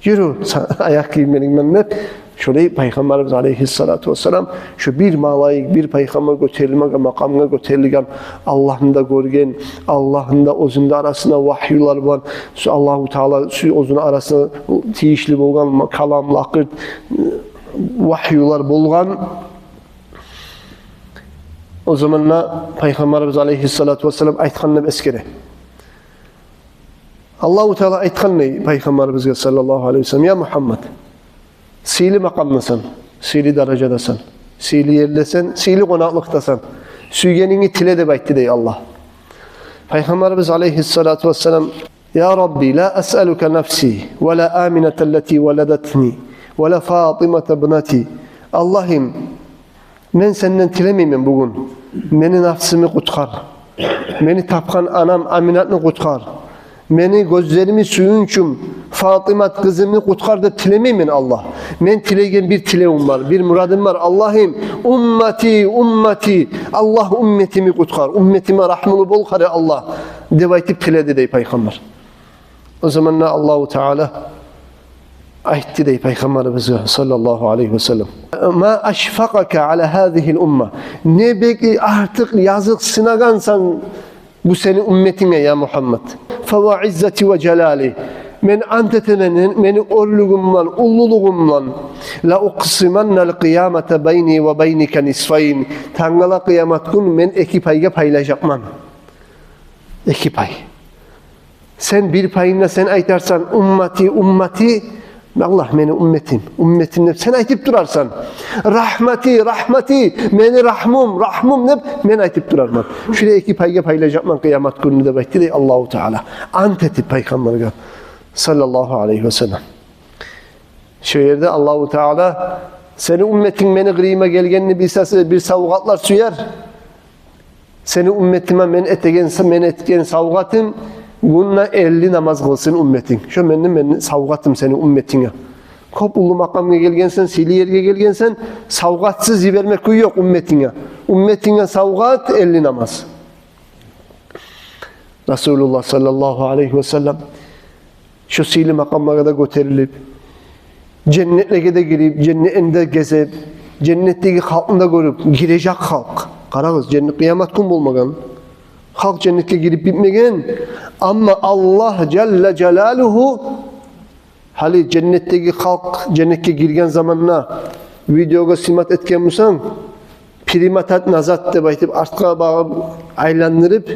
Юрю, са-, аякъ гийимлеринг булан деп, шолай Пайхаммарыбыз алейгьиссалату вассалам, шу бир малайик, бир пайхаммар гётерилмеге, макъамгъа гётерилген, Аллагьны да гёрген, Аллагьны да оьзюню де арасына вагьюлар булан, шу Аллагьу Таала шу оьзюню арасына тийишли болгъан ма-, калам, лакъыр, вагьюлар болгъан. О заманда Пайхаммарыбыз алейгьиссалату вассалам айтгъан деп эсгере. Аллагьу Таала айтгъан дей Пайхаммарыбызгъа саллаллагьу алейгьи ва саллам: «Я Мугьаммад, сыйлы макъамдасан, сыйлы даражадасан, сыйлы ердесен, сыйлы къонакълыкъдасан. Сюйгенингни тиле», — деп айтды дей Аллагь. Пайхаммарыбыз алейгьиссалату вассалам: «Я Рабби, ла асъалука нафси, ва ла Амината ллати валадатни, ва ла Фатимата бнати». Аллагьым, мен сенден тилемеймен бугюн: «Мени нафсымны къутгъар, мени тапгъан анам Аминатны къутгъар, мени гёзлерими сююнчюм Фатимат къызымны къутгъар», — деп тилемеймен, Аллагь. Мен тилейген бир тилевюм бар, бир мурадым бар: «Аллагьым, уммати, уммати, Аллагь, умметимни къутгъар, умметиме рагьмулу бол, къара, Аллагь», — деп айтып тиледи дей Пайхаммар. О заманда Аллагьу Таала айтды дей Пайхаммарыбызгъа саллаллагьу алейгьи ва саллам: «Ма ашфакъака ала гьазигьил умма». Не бек артыкъ языкъсынагъансан бу сени умметинге, я Мугьаммад. «Фа ва иззати ва жалали». Мен ант этемен мени оьрлюгюм булан, уллулугъум булан: «Ла укъсиманна лкъиямата байни ва байника нисфайн». Тангала къыямат гюн мен эки пайгъа пайлажакъман. Эки пай. Сен бир пайында сен айтарсан: «Уммати, уммати», Аллагь, мени умметим, умметим деп сен айтып турарсан. «Рагьмати, рагьмати, мени рагьмум, рагьмум», — деп мен айтып турарман. Шулай эки пайгъа пайлажакъман къыямат гюнню деп айтды дей Аллагьу Таала, ант этип Пайхаммаргъа саллаллагьу алейгьи ва саллам. Шо ерде Аллагьу Таала: «Сени умметинг мени къырыйыма гелгенни билсе, бир савгъатлар сюер. Сени умметиме мен этеген, мен этген савгъатым гюнде элли намаз къылсын умметинг. Шо мени, мени савгъатым сени умметинге. Кёп уллу макъамгъа гелгенсен, сыйлы ерге гелгенсен, савгъатсыз йибермек кюй ёкъ умметинге. Умметинге савгъат — элли намаз». Расулуллагь саллаллагьу алейгьи ва саллам шо сыйлы макъамлагъа да гётерилип, женнетлеге де гирип, женнетни де гезип, женнетдеги халкъны да гёрюп, гирежек халкъ. Къарагъыз, женнет, къыямат гюн болмагъан, халкъ женнетге гирип битмеген. Амма Аллагь жалла жалалугьу гьали женнетдеги халкъ женнетге гирген заманда видеогъа снимать этген бусанг, перемотать назад деп айтып, артгъа багъып айландырып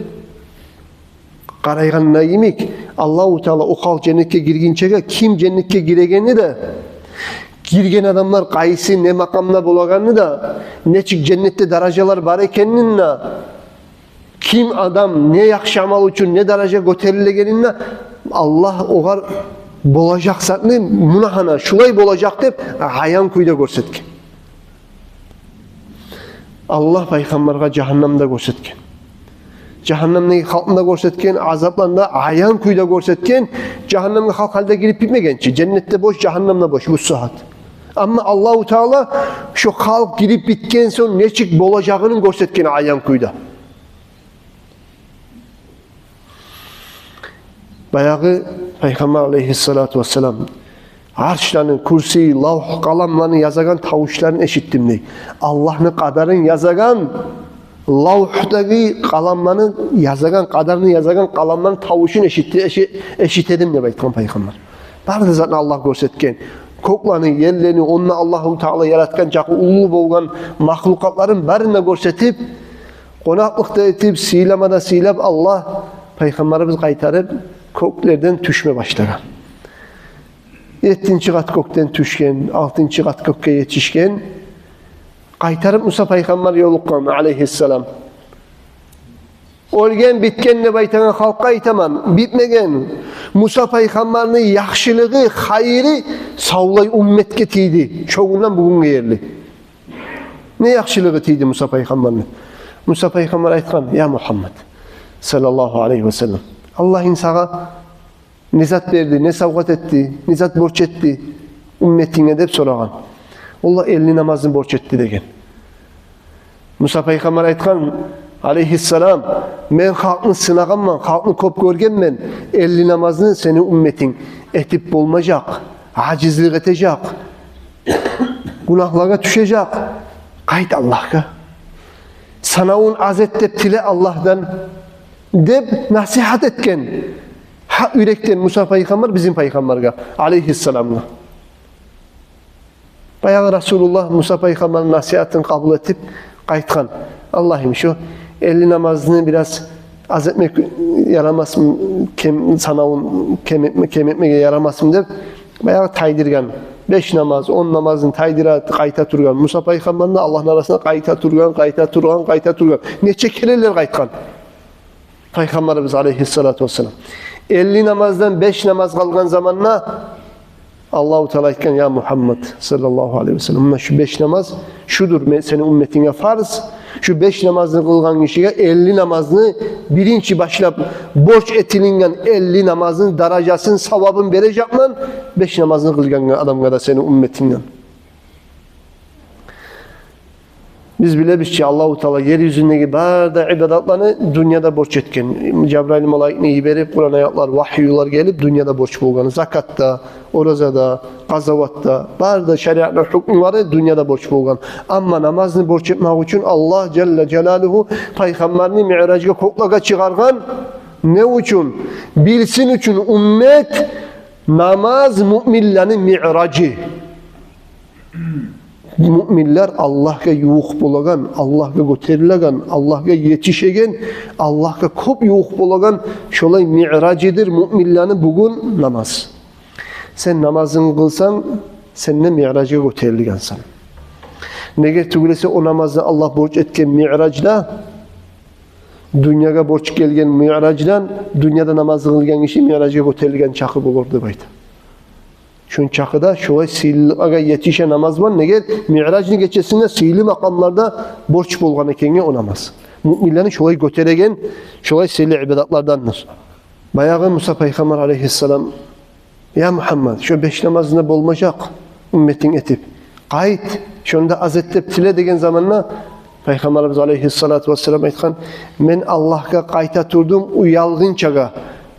къарайгъанда йимик, Аллагьу Таала о халкъ женнетге гиргинчеге, ким женнетге гирегенни де, гирген адамлар къайсы, не макъамда болагъанны да, нечик женнетде даражалар бар экенин де, ким адам не яхшы амал учун не даража гётерилегенин де, Аллагь огъар болажакъ затны, муна гьана шулай болажакъ деп, аян кюйде гёрсетген. Аллагь Пайхаммаргъа жагьаннамны да гёрсетген. Жагьаннамдагъы халкъны да гёрсетген, азапланы да аян кюйде гёрсетген. Жагьаннамгъа халкъ гьали де гирип битмеген чи. Женнет де бош, жагьаннам да бош бу сагьат. Амма Аллагьу Таала шо халкъ гирип битген сонг нечик болажагъын гёрсетген аян кюйде. Баягъы Пайхаммар алейгьиссалату вассалам: «Аршланы, курсий, лавгь, къаламланы язагъан тавушларын эшитдим», — дей. Аллагьны къадарын язагъан, лавгьдагъы къаламланы язагъан, къадарны язагъан къаламланы тавушун эшитди-, эши-, эшитедим деп айтгъан Пайхаммар. Бары да затны Аллагь гёрсетген. Кёклени, ерлени, онда Аллагьу Таала яратгъан чакъы уллу болгъан махлукъатларын барын да гёрсетип, къонакълыкъ да этип, сыйлама да сыйлап, Аллагь, Пайхаммарыбыз къайтарып кёклерден тюшме башлагъан. Еттинчи къат кёкден тюшген, алтынчы къат кёкге етишген. Къайтарып Муса пайхаммар ёлукъгъан, алейгьиссалам. Оьлген, битген деп айтагъан халкъгъа айтаман, битмеген. Муса пайхаммарны яхшылыгъы, хайыры савлай умметге тийди. Шо гюнден бу гюнге ерли. Не яхшылыгъы тийди Муса пайхаммарны? Муса пайхаммар айтгъан: «Я Мухаммад, саллаллагьу алейгьи ва саллам, Аллагьынг сагъа не зат берди, не савгъат этди, не зат борч этди умметинге?» — деп сорагъан. «Аллагь элли намазны борч этди», — деген. Муса пайхаммар айтгъан, алейгьиссалам: «Мен халкъны сынагъанман, халкъны кёп гёргенмен, элли намазны сени умметинг этип болмажакъ, ажизлик этежек, гюнагьлагъа тюшежек. Къайт Аллагьгъа. Санавун аз эт деп тиле Аллагьдан», — деп насигьат этген. Гьакъ юрекден Муса пайхаммар бизин пайхаммаргъа, алейгьиссаламгъа. Баягъы Расулуллагь Муса пайхаммарны насигьатын къабул этип къайтгъан. «Аллагьым, шу элли намазны бираз аз этмек ярамасмы, кем, санавун кем этме-, кем этмеге ярамасмы?» — деп, баягъы тайдыргъан. Беш намаз, он намазны тайдыра, къайта тургъан. Муса пайхаммарны Аллагьны арасына къайта тургъан, къайта тургъан, къайта тургъан. Нече керенлер къайтгъан Пайхаммарыбыз алейгьиссалату вассалам. Элли намаздан беш намаз къалгъан заманда Аллагьу Таала айтгъан: «Я Мугьаммад саллаллагьу алейгьи вассалам, муна шу беш намаз, шудур мен, сени умметинге фарз. Шу беш намазны къылгъан гишиге элли намазны, биринчи башлап борч этилинген элли намазны даражасын, савабын бережекмен беш намазны къылгъан адамгъа да сени умметингден». Биз билебиз чи, Аллагьу Таала ер юзюндеги бары да ибадатланы дюньяда борч этген. Жабрайыл малайикни йиберип, Къуран аятлар, вагьюлар гелип, дюньяда борч болгъан. Закат да, ораза да, къазават да, бары да шариатны гьукмулары дюньяда борч болгъан. Амма намазны борч этмек учун Аллагь жалла жалалугьу пайхаммарны миъражгъа, кёклеге чыгъаргъан. Не учун? Билсин учун уммет, намаз муъминлени миъражы. Муъминлер Аллагьгъа ювукъ болагъан, Аллагьгъа гётерилеген, Аллагьгъа етишеген, Аллагьгъа кёп ювукъ болагъан шолай миъражыдыр муъминлени бугюн намаз. Сен намазынгны къылсанг, сен де миъражгъа гётерилгенсен. Неге тюгюл эсе, о намазны Аллагь борч этген миъражда, дюньягъа борч гелген миъраждан, дюньяда намаз къылгъан гиши миъражгъа гётерилген чакъы болур деп айта. Шончакъы да шолай сыйлылыкъгъа етише намаз бар. Неге? Миъражны гечесинде сыйлы макъамларда борч болгъан экенге о намаз. Муъминлени шолай гётереген, шолай сыйлы ибадатлардандыр. Баягъы Муса пайхаммар алейгьиссалам: «Я Мугьаммад, шо беш намазны болмажакъ умметинг этип. Къайт, шону да аз эт деп тиле», — деген заманда Пайхаммарыбыз алейгьиссалату вассалам айтгъан: «Мен Аллагьгъа къайта турдум уялгъынчагъа,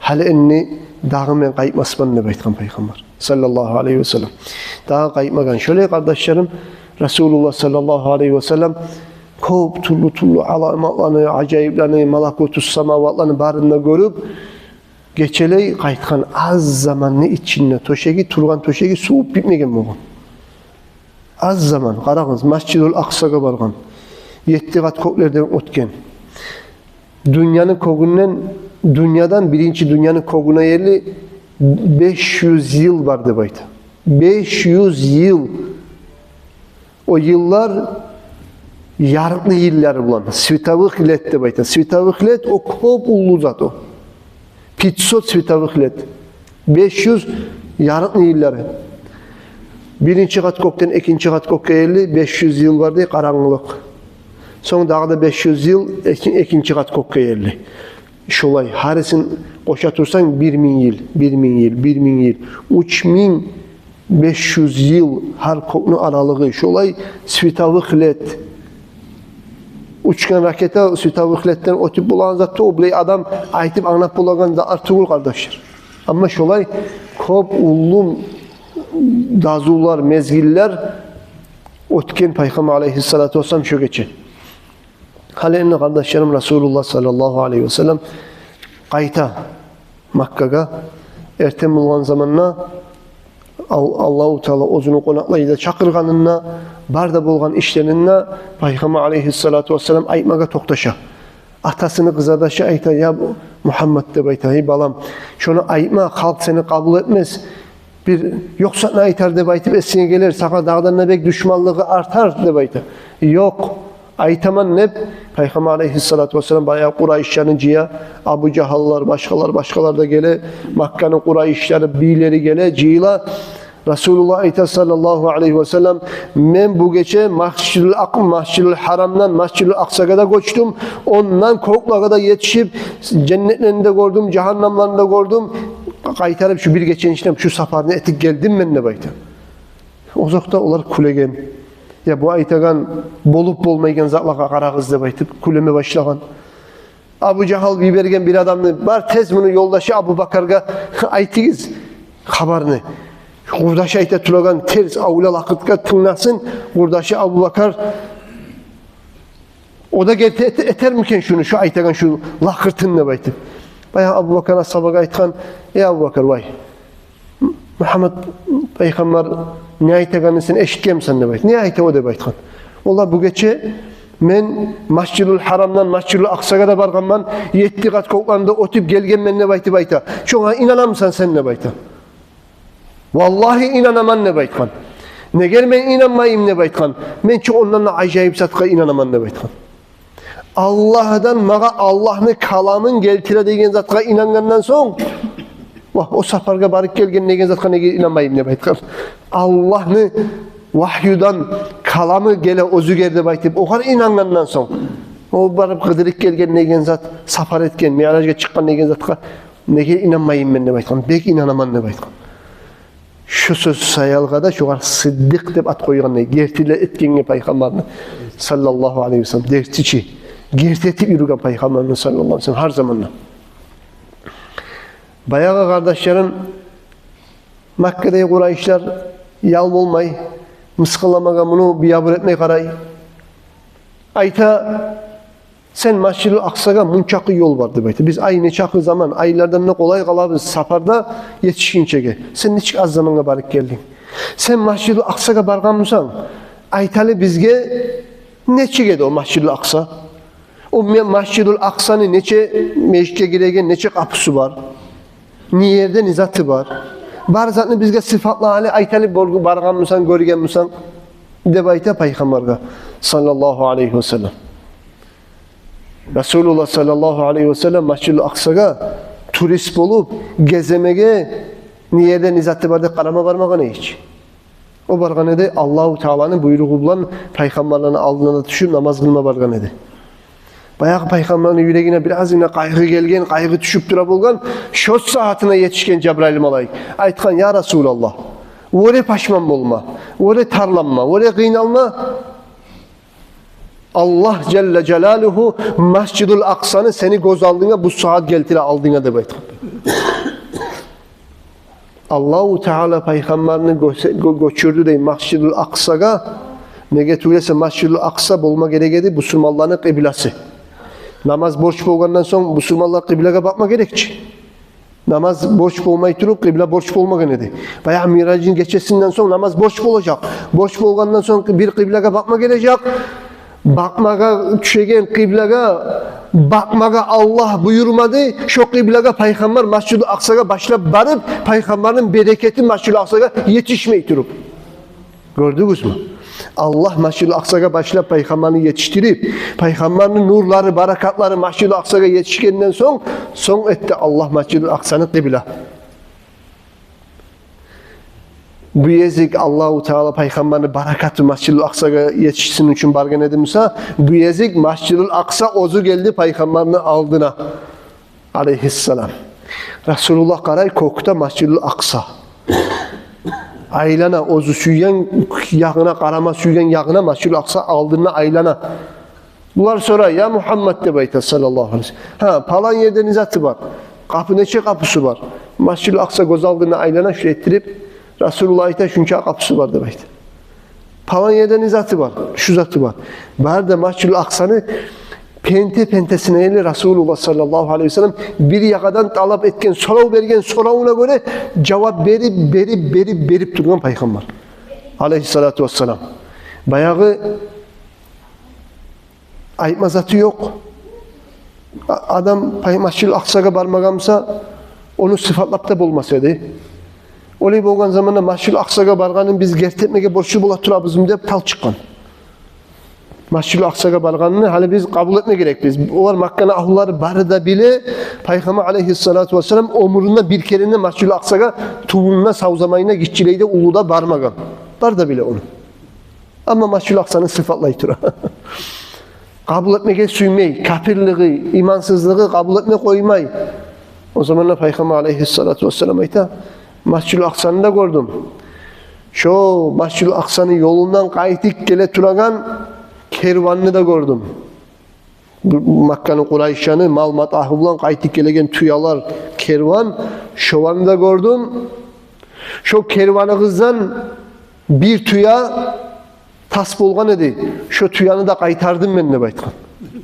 гьали энни дагъы мен къайтмасман», — деп айтгъан Пайхаммар саллаллагьу алайгьи васаллам. Дагъы къайтмагъан. Шолай, къардашларым, Расулуллагь саллаллагьу алайгьи васаллам кёп тюрлю-тюрлю аламатланы, ажайыпланы, малакутус самаватланы барын да гёрюп, гечелей къайтгъан, аз заманны ичинде тёшеги, тургъан тёшеги сувуп битмеген болгъан. Аз заман, къарагъыз, Масжидул Акъсагъа баргъан, етти къат кёклерден оьтген. Дюньяны кёгюнден, дюньядан биринчи дюньяны кёгюне ерли беш юз йыл бар деп айта. Беш юз йыл. О йыллар ярыкъны йыллары булан, световых лет деп айта. Световых лет — о кёп уллу зат о. Пятьсот световых лет. Беш юз ярыкъны йыллары. Биринчи къат кёкден экинчи къат кёкге ерли беш юз йыл бар дей, къарангылыкъ. Сонг дагъы да беш юз йыл эки-, экинчи къат кёкге ерли. Шолай, гьарисин къоша турсанг, бир минг йыл, бир минг йыл, бир минг йыл. Уьч минг беш юз йыл гьар кёкню аралыгъы. Шолай световых лет. Учгъан ракета световых летден оьтюп болагъан зат тюгюл, адам айтып англап болагъан зат тюгюл, къардашлар. Амма шолай кёп уллу дазулар, мезгиллер оьтген Пайхаммар алайгьиссалату вассалам шо гече. Гьали энни, къардашларым, Расулуллагь саллаллагьу алайгьи васаллам къайта Маккагъа. Эртен болгъан заманда Ал-, Аллагьу Таала оьзюню къонакълайгъа чакъыргъанында, бар да болгъан ишлеринде Пайхаммар алайгьиссалату вассалам айтмагъа токъташа. Атасыны къызардашы айта: «Я Мугьаммад, — деп айта, — гьей балам, шону айтма, халкъ сени къабул этмес. Бир ёкъ затны айтар деп айтып эсинге гелер, сагъа дагъыдан да бек душманлыгъы артар», — деп айта. «Ёкъ, айтаман», — деп, Пайхаммар алайгьиссалату вассалам баягъы къурайышланы жыя, Абу Жагьаллар, башгъалар, башгъалар да геле, Макканы къурайышлары, бийлери геле, жыйыла. Расулуллагь айта саллаллагьу алайгьи васаллам: «Мен бу гече Масжидул Акъ-, Масжидул Гьарамдан Масжидул Акъсагъа да гёчдюм, ондан кёклеге де етишип, женнетлени де гёрдюм, жагьаннамланы да гёрдюм. Къайтарып шу бир гечени ичинде шу сапарны этип гелдим мен», — деп айта. Озокъда, олар кюлеген. Я, бу айтагъан болуп болмайгъан затлагъа къарагъыз деп айтып, кюлеме башлагъан. Абу Жагьал йиберген бир адамны: «Бар, тез муну ёлдашы Абубакаргъа айтыгъыз хабарны». Къурдашы айта турагъан терс, авла лакъыртгъа тынгласын къурдашы Абубакар. О да герти эт-, этермикен шуну, шу айтагъан шу лакъыртын деп айтып. Баягъы Абубакар асгьабагъа айтгъан: «Эй Абубакар, вай, Мугьаммат пайхаммар не айтагъанын сен эшитгенмисен?» — деп айтып. «Не айта о?» — деп айтгъан. «Валлагь, бу гече мен Масжидул Гьарамдан Масжидул Акъсагъа да баргъанман, етти къат кёклени де оьтюп гелгенмен», — деп айтып айта. «Шогъар инанамысан сен?» — деп айта. «Валлагьи, инанаман», — деп айтгъан. «Неге мен инанмайым?» — деп айтгъан. «Мен чи ондан да ажайып затгъа инанаман», — деп айтгъан. «Аллагьдан магъа Аллагьны каламын гелтире деген затгъа инангъандан сонг, вагь, о сапаргъа барып гелген деген затгъа неге инанмайым?» — деп айтгъан. «Аллагьны вагьюдан каламы геле оьзюгер деп айтып, огъар инангъандан сонг, о барып къыдырып гелген деген зат, сапар этген, Миъражгъа чыкъгъан деген затгъа неге инанмайым мен?» — деп айтгъан. «Бек инанаман», — деп айтгъан. Шу сёз саялгъа да шогъар Сыддыкъ деп ат къойгъан, герти де этгенге пайхаммарны, саллаллагьу алайгьи ва саллам, герти чи, герти этип юрюген пайхаммарны, саллаллагьу алайгьи ва саллам, гьар заманда. Баягъы, къардашларым, Маккадагъы къурайшлар ял болмай, мысгъылламагъа муну биябур этмей къарай. Айта: «Сен Масжидул Акъсагъа мунчакъы ёл бар, — деп айта. — Биз ай нечакъы заман, айлардан да къолай къалабыз сапарда етишгинчеге. Сен нечик аз замангъа барып гелдинг? Сен Масжидул Акъсагъа баргъанмысан? Айталы бизге, нечик эди о Масжидул Акъса? О ме-, Масжидул Акъсаны нече межитге гиреген, нече къапусу бар? Не ерде не заты бар? Бар затны бизге сыфатла гьали, айталы, бор-, баргъанмысан, гёргенмисен?» — деп айта пайхаммаргъа, саллаллагьу алайгьи ва саллам. Расулуллагь, саллаллагьу алайгьи ва саллам, Масжидул Акъсагъа турист болуп геземеге не ерде не заты бар деп къарама бармагъан эди гьеч. О баргъан эди Аллагьу Тааланы буйругъу булан пайхаммарланы алдына да тюшюп намаз къылма баргъан эди. Баягъы пайхаммарны юрегине биразгъына къайгъы гелген, къайгъы тюшюп тура болгъан, шо сагьатына етишген Жабрайыл малайик. Айтгъан: «Я Расулаллагь, оьре пашман болма, оьре тарланма, оьре къыйналма. Аллагь жалла жалалугьу Масжидул Акъсаны сени гёз алдынга бу сагьат гелтире алдынга», — деп айтгъан. Аллагьу Таала пайхаммарны гёсе-, гё-, гёчюрдю дей Масжидул Акъсагъа. Неге тюгюл эсе, Масжидул Акъса болма герек эди бусурманланы къыбласы. Намаз борч болгъандан сонг бусурманлар къыблагъа бакъма герек чи. Намаз борч болмай туруп, къыбла борч болмагъан эди. Баягъы Миъражны гечесинден сонг намаз борч болажакъ. Борч болгъандан сонг бир къыблагъа бакъма гележек. Бакъмагъа, тюшеген къыблагъа бакъмагъа Аллагь буюрмады. Шо къыблагъа пайхаммар Масжидул Акъсагъа башлап барып, пайхаммарны берекети Масжидул Акъсагъа етишмей туруп. Гёрдюгюзмю? Аллагь Масжидул Акъсагъа башлап пайхаммарны етишдирип, пайхаммарны нурлары, баракатлары Масжидул Акъсагъа етишгенден сонг, сонг этди Аллагь Масжидул Акъсаны къыбла. Бу гезик Аллагьу Таала пайхаммарны баракаты Масжидул Акъсагъа етишсин учун баргъан эди буса, бу гезик Масжидул Акъса оьзю гелди пайхаммарны алдына, алайгьиссалам. Расулуллагь къарай, кёкде Масжидул Акъса. Айлана, оьзю сюйген ягъына, къарама сюйген ягъына Масжидул Акъса алдында айлана. Булар сорай: «Я Мугьаммад, — деп айта, саллаллагьу алайгьи ва саллам. Гьа, палан ерде не заты бар? Къапу, нече къапусу бар?» Масжидул Акъса гёз алдына айлана, шулай этдирип, Расулуллагь айта: «Шунча къапусу бар», — деп айта. «Палан ерде не заты бар? Шу заты бар». Бары да Масжидул Акъсаны пенте-пентесине ерли Расулуллагь, саллаллагьу алайгьи ва саллам, бир ягъадан талап этген, сорав берген соравуна гёре жавап берип, берип, берип, берип тургъан пайхаммар, алайгьиссалату вассалам. Баягъы айтма заты ёкъ. А-, адам пай-, Масжидул Акъсагъа бармагъан буса, ону сыфатлап да болмас эди. Олай болгъан заманда Масжидул Акъсагъа баргъанын биз герти этмеге борчлу бола турабызмы деп талчыкъгъан. Масжидул Акъсагъа баргъанын гьали биз къабул этме герекбиз. Олар, Макканы агьлулары бары да биле, пайхаммар, алайгьиссалату вассалам, оьмюрюнде бир керен де Масжидул Акъсагъа тувунда, сав заманында, гиччилейде, уллуда бармагъан. Бары да биле ону. Амма Масжидул Акъсаны сыфатлай тура. Къабул этмеге сюймей, капирлиги, имансызлыгъы къабул этме къоймай. О заманда пайхаммар, алайгьиссалату вассалам, айта: «Масжидул Акъсаны да гёрдюм. Шо Масжидул Акъсаны ёлундан къайтып геле турагъан керванны да гёрдюм. Бу Макканы къурайышланы мал-матагьы булан къайтып гелеген тюелер, керван, шоланы да гёрдюм. Шо керваныгъыздан бир тюе тас болгъан эди. Шо тюени де къайтардым мен деп айтгъан.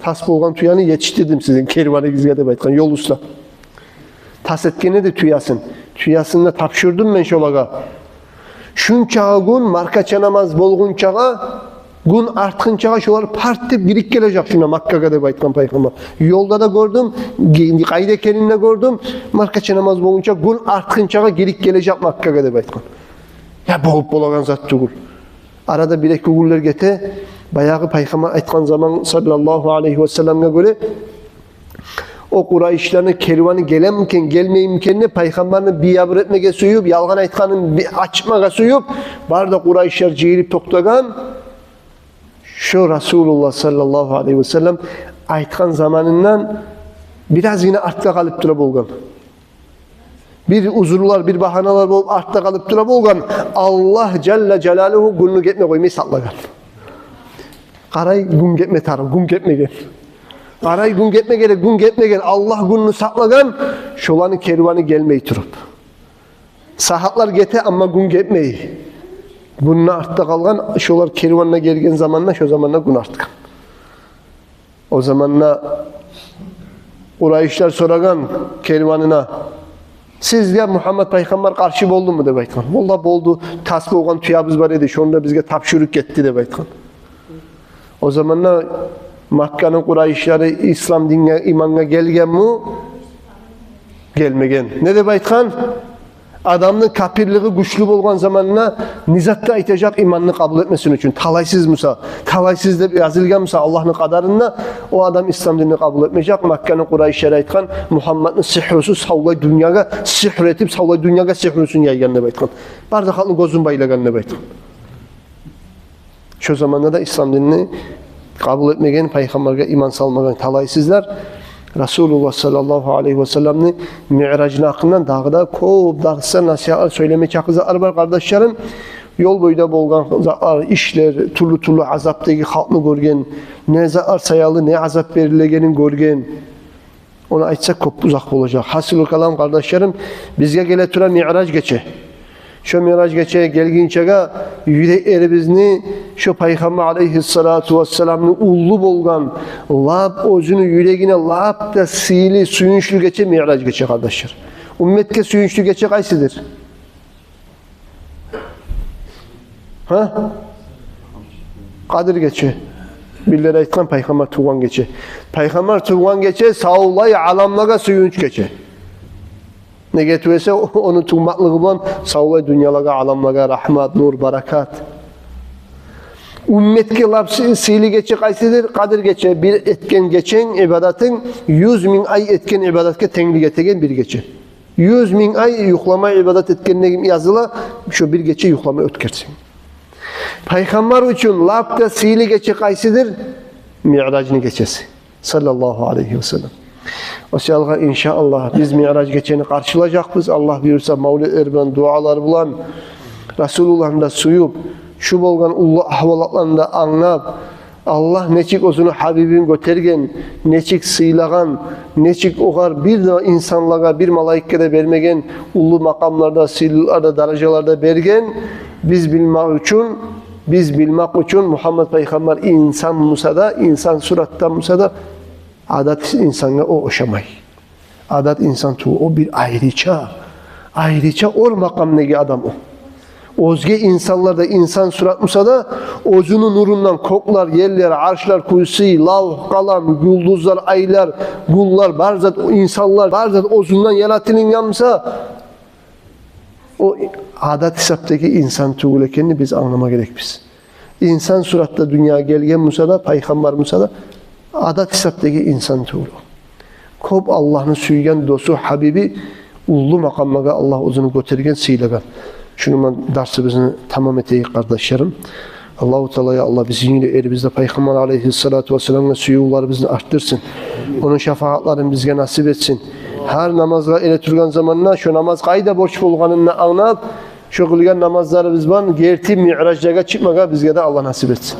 Тас болгъан тюени етишдирдим сизин керваныгъызгъа деп айтгъан, ёл уьстюнде. Тас этген эди тюесин. Тюесин де тапшурдум мен шолагъа. Шунчагъа гюн, маркача намаз болгъунчагъа, гюн артгъынчагъа шолар парт деп гирип гележек шунда Маккагъа деп айтгъан Пайхаммар. Ёлда да гёрдюм, ги-, къайда экенин де гёрдюм. Маркача намаз болгъунча, гюн артгъынчагъа гирип гележек Маккагъа деп айтгъан. Я болуп болагъан зат тюгюл. Арада бир-эки гюнлер гете, баягъы Пайхаммар айтгъан заман, саллаллагьу алайгьи ва салламгъа гёре, о къурайышланы керваны гелемикен, гелмеймикен деп, Пайхаммарны биябур этмеге сююп, ялгъан айтгъанын би-, ачмагъа сююп, бары да къурайышлар жыйылып токътагъан. Шо Расулуллагь, саллаллагьу алайгьи ва саллам, айтгъан заманындан бираз гьина артгъа къалып тура болгъан. Бир узурлар, бир багьаналар болуп, артда къалып тура болгъан. Аллагь жалла жалалугьу гюнню гетме къоймай сакълагъан. Къарай, гюн гетме тарыкъ, гюн гетмеген. Къарай, гюн гетме герек, гюн гетмеген. Аллагь гюнню сакълагъан, шоланы керваны гелмей туруп. Сагьатлар гете, амма гюн гетмей. Гюнню артда къалгъан, шолар керванына гелген заманда, шо заманда гюн артгъан. О заманда къурайышлар сорагъан керванына: «Сизге Мугьаммат пайхаммар къаршы болдуму?» — деп айтгъан. «Валлагь, болду. Тас болгъан тюебиз бар эди, шону да бизге тапшуруп гетди», — деп айтгъан. О заманда Макканы къурайышлары ислам динге, имангъа гелгенми? Гелмеген. Не деп айтгъан? Адамны капирлиги гючлю болгъан заманда не зат да айтажакъ иманны къабул этмесин учун. Талайсыз буса, талайсыз деп язылгъан буса Аллагьны къадарында, о адам ислам динни къабул этмежек. Макканы къурайышлары айтгъан: «Мугьамматны сигьрусу савлай дюньягъа сигьру этип, савлай дюньягъа сигьрусун яйгъан», — деп айтгъан. Бары да халкъны гёзюн байлагъан деп айтгъан. Шо заманда да ислам динни къабул этмеген, пайхаммаргъа иман салмагъан талайсызлар. Расулуллагь саллаллагьу алайгьи ва салламны миъражны гьакъындан дагъы да кёп дарслар, насигьатлар, сёйлеме чакъы затлар бар, къардашларым. Ёл бойда болгъан затлар, ишлер, тюрлю-тюрлю азапдагъы халкъны гёрген, не затлар саялы не азап берилегенин гёрген. Ону айтсакъ, кёп узакъ болажакъ. Гьасилу калам, къардашларым, бизге геле тура Миъраж гече. Шо Миъраж гече гелгинчеге юреклерибизни шо Пайхаммар алайгьиссалату вассаламны уллу болгъан, лап оьзюню юрегине лап да сыйлы, сююнчлю гече Миъраж гече, къардашлар. Умметге сююнчлю гече къайсыдыр? Гьа? Къадир гече. Бирлери айтгъан, Пайхаммар тувгъан гече. Пайхаммар тувгъан гече савлай аламлагъа сююнч гече. Неге тюгюл эсе, ону тувмакълыгъы булан савлай дюньялагъа, аламлагъа рагьмат, нюр, баракат. Умметге лап сы-, сыйлы гече къайсыдыр? Къадир гече. Бир этген геченг, ибадатынг юз минг ай этген ибадатгъа тенглик этеген бир гече. Юз минг ай юхламай ибадат этгенлигинг языла, шо бир гече юхламай оьтгерсенг. Пайхаммар учун лап да сыйлы гече къайсыдыр? Миъражны гечеси. Саллаллагьу алайгьи ва саллам. О саялгъа, иншааллагь, биз Миъраж гечени къаршылажакъбыз, Аллагь буюрса, мавлетлер булан, дуалар булан, Расулуллагьны да сююп, шу болгъан уллу агьвалатланы да англап, Аллагь нечик оьзюню гьабибин гётерген, нечик сыйлагъан, нечик огъар бир де инсанлагъа, бир малайикге де бермеген уллу макъамлар да, сыйлылыкълар да, даражалар да берген, биз билмек учун, биз билмек учун, Мугьаммат пайхаммар инсан буса да, инсан суратда буса да, адат инсангъа о ошамай. Адат инсан тюгюл, о бир айрыча, айрыча оьр макъамдагъы адам о. Оьзге инсанлар да инсан сурат буса да, оьзюню нурундан кёклер, ерлер, аршлар, курсий, лавгь, къалам, юлдузлар, айлар, гюнлер, бар зат, инсанлар, бар зат оьзюнден яратылынгъан буса, о адат гьисапдагъы инсан тюгюл экенни биз англама герекбиз. Инсан суратда дюньягъа гелген буса да, пайхаммар буса да, адат гьисапдагъы инсан тюгюл. Кёп Аллагьны сюйген досу, гьабиби, уллу макъамлагъа Аллагь оьзюню гётерген, сыйлагъан. Шуну булан дарсыбызны тамам этейик, къардашларым. Аллагьу Таала, я Аллагь, бизин юреклерибизде Пайхаммар алайгьиссалату вассаламгъа сюювлерибизни артдырсын. Ону шафагьатларын бизге насип этсин. Гьар намазгъа эретургъан заманда шо намаз къайда борч болгъанын англап, Шо къылгъан намазларыбыз булан герти миъражлагъа чыкъмагъа бизге де Аллагь насип этсин.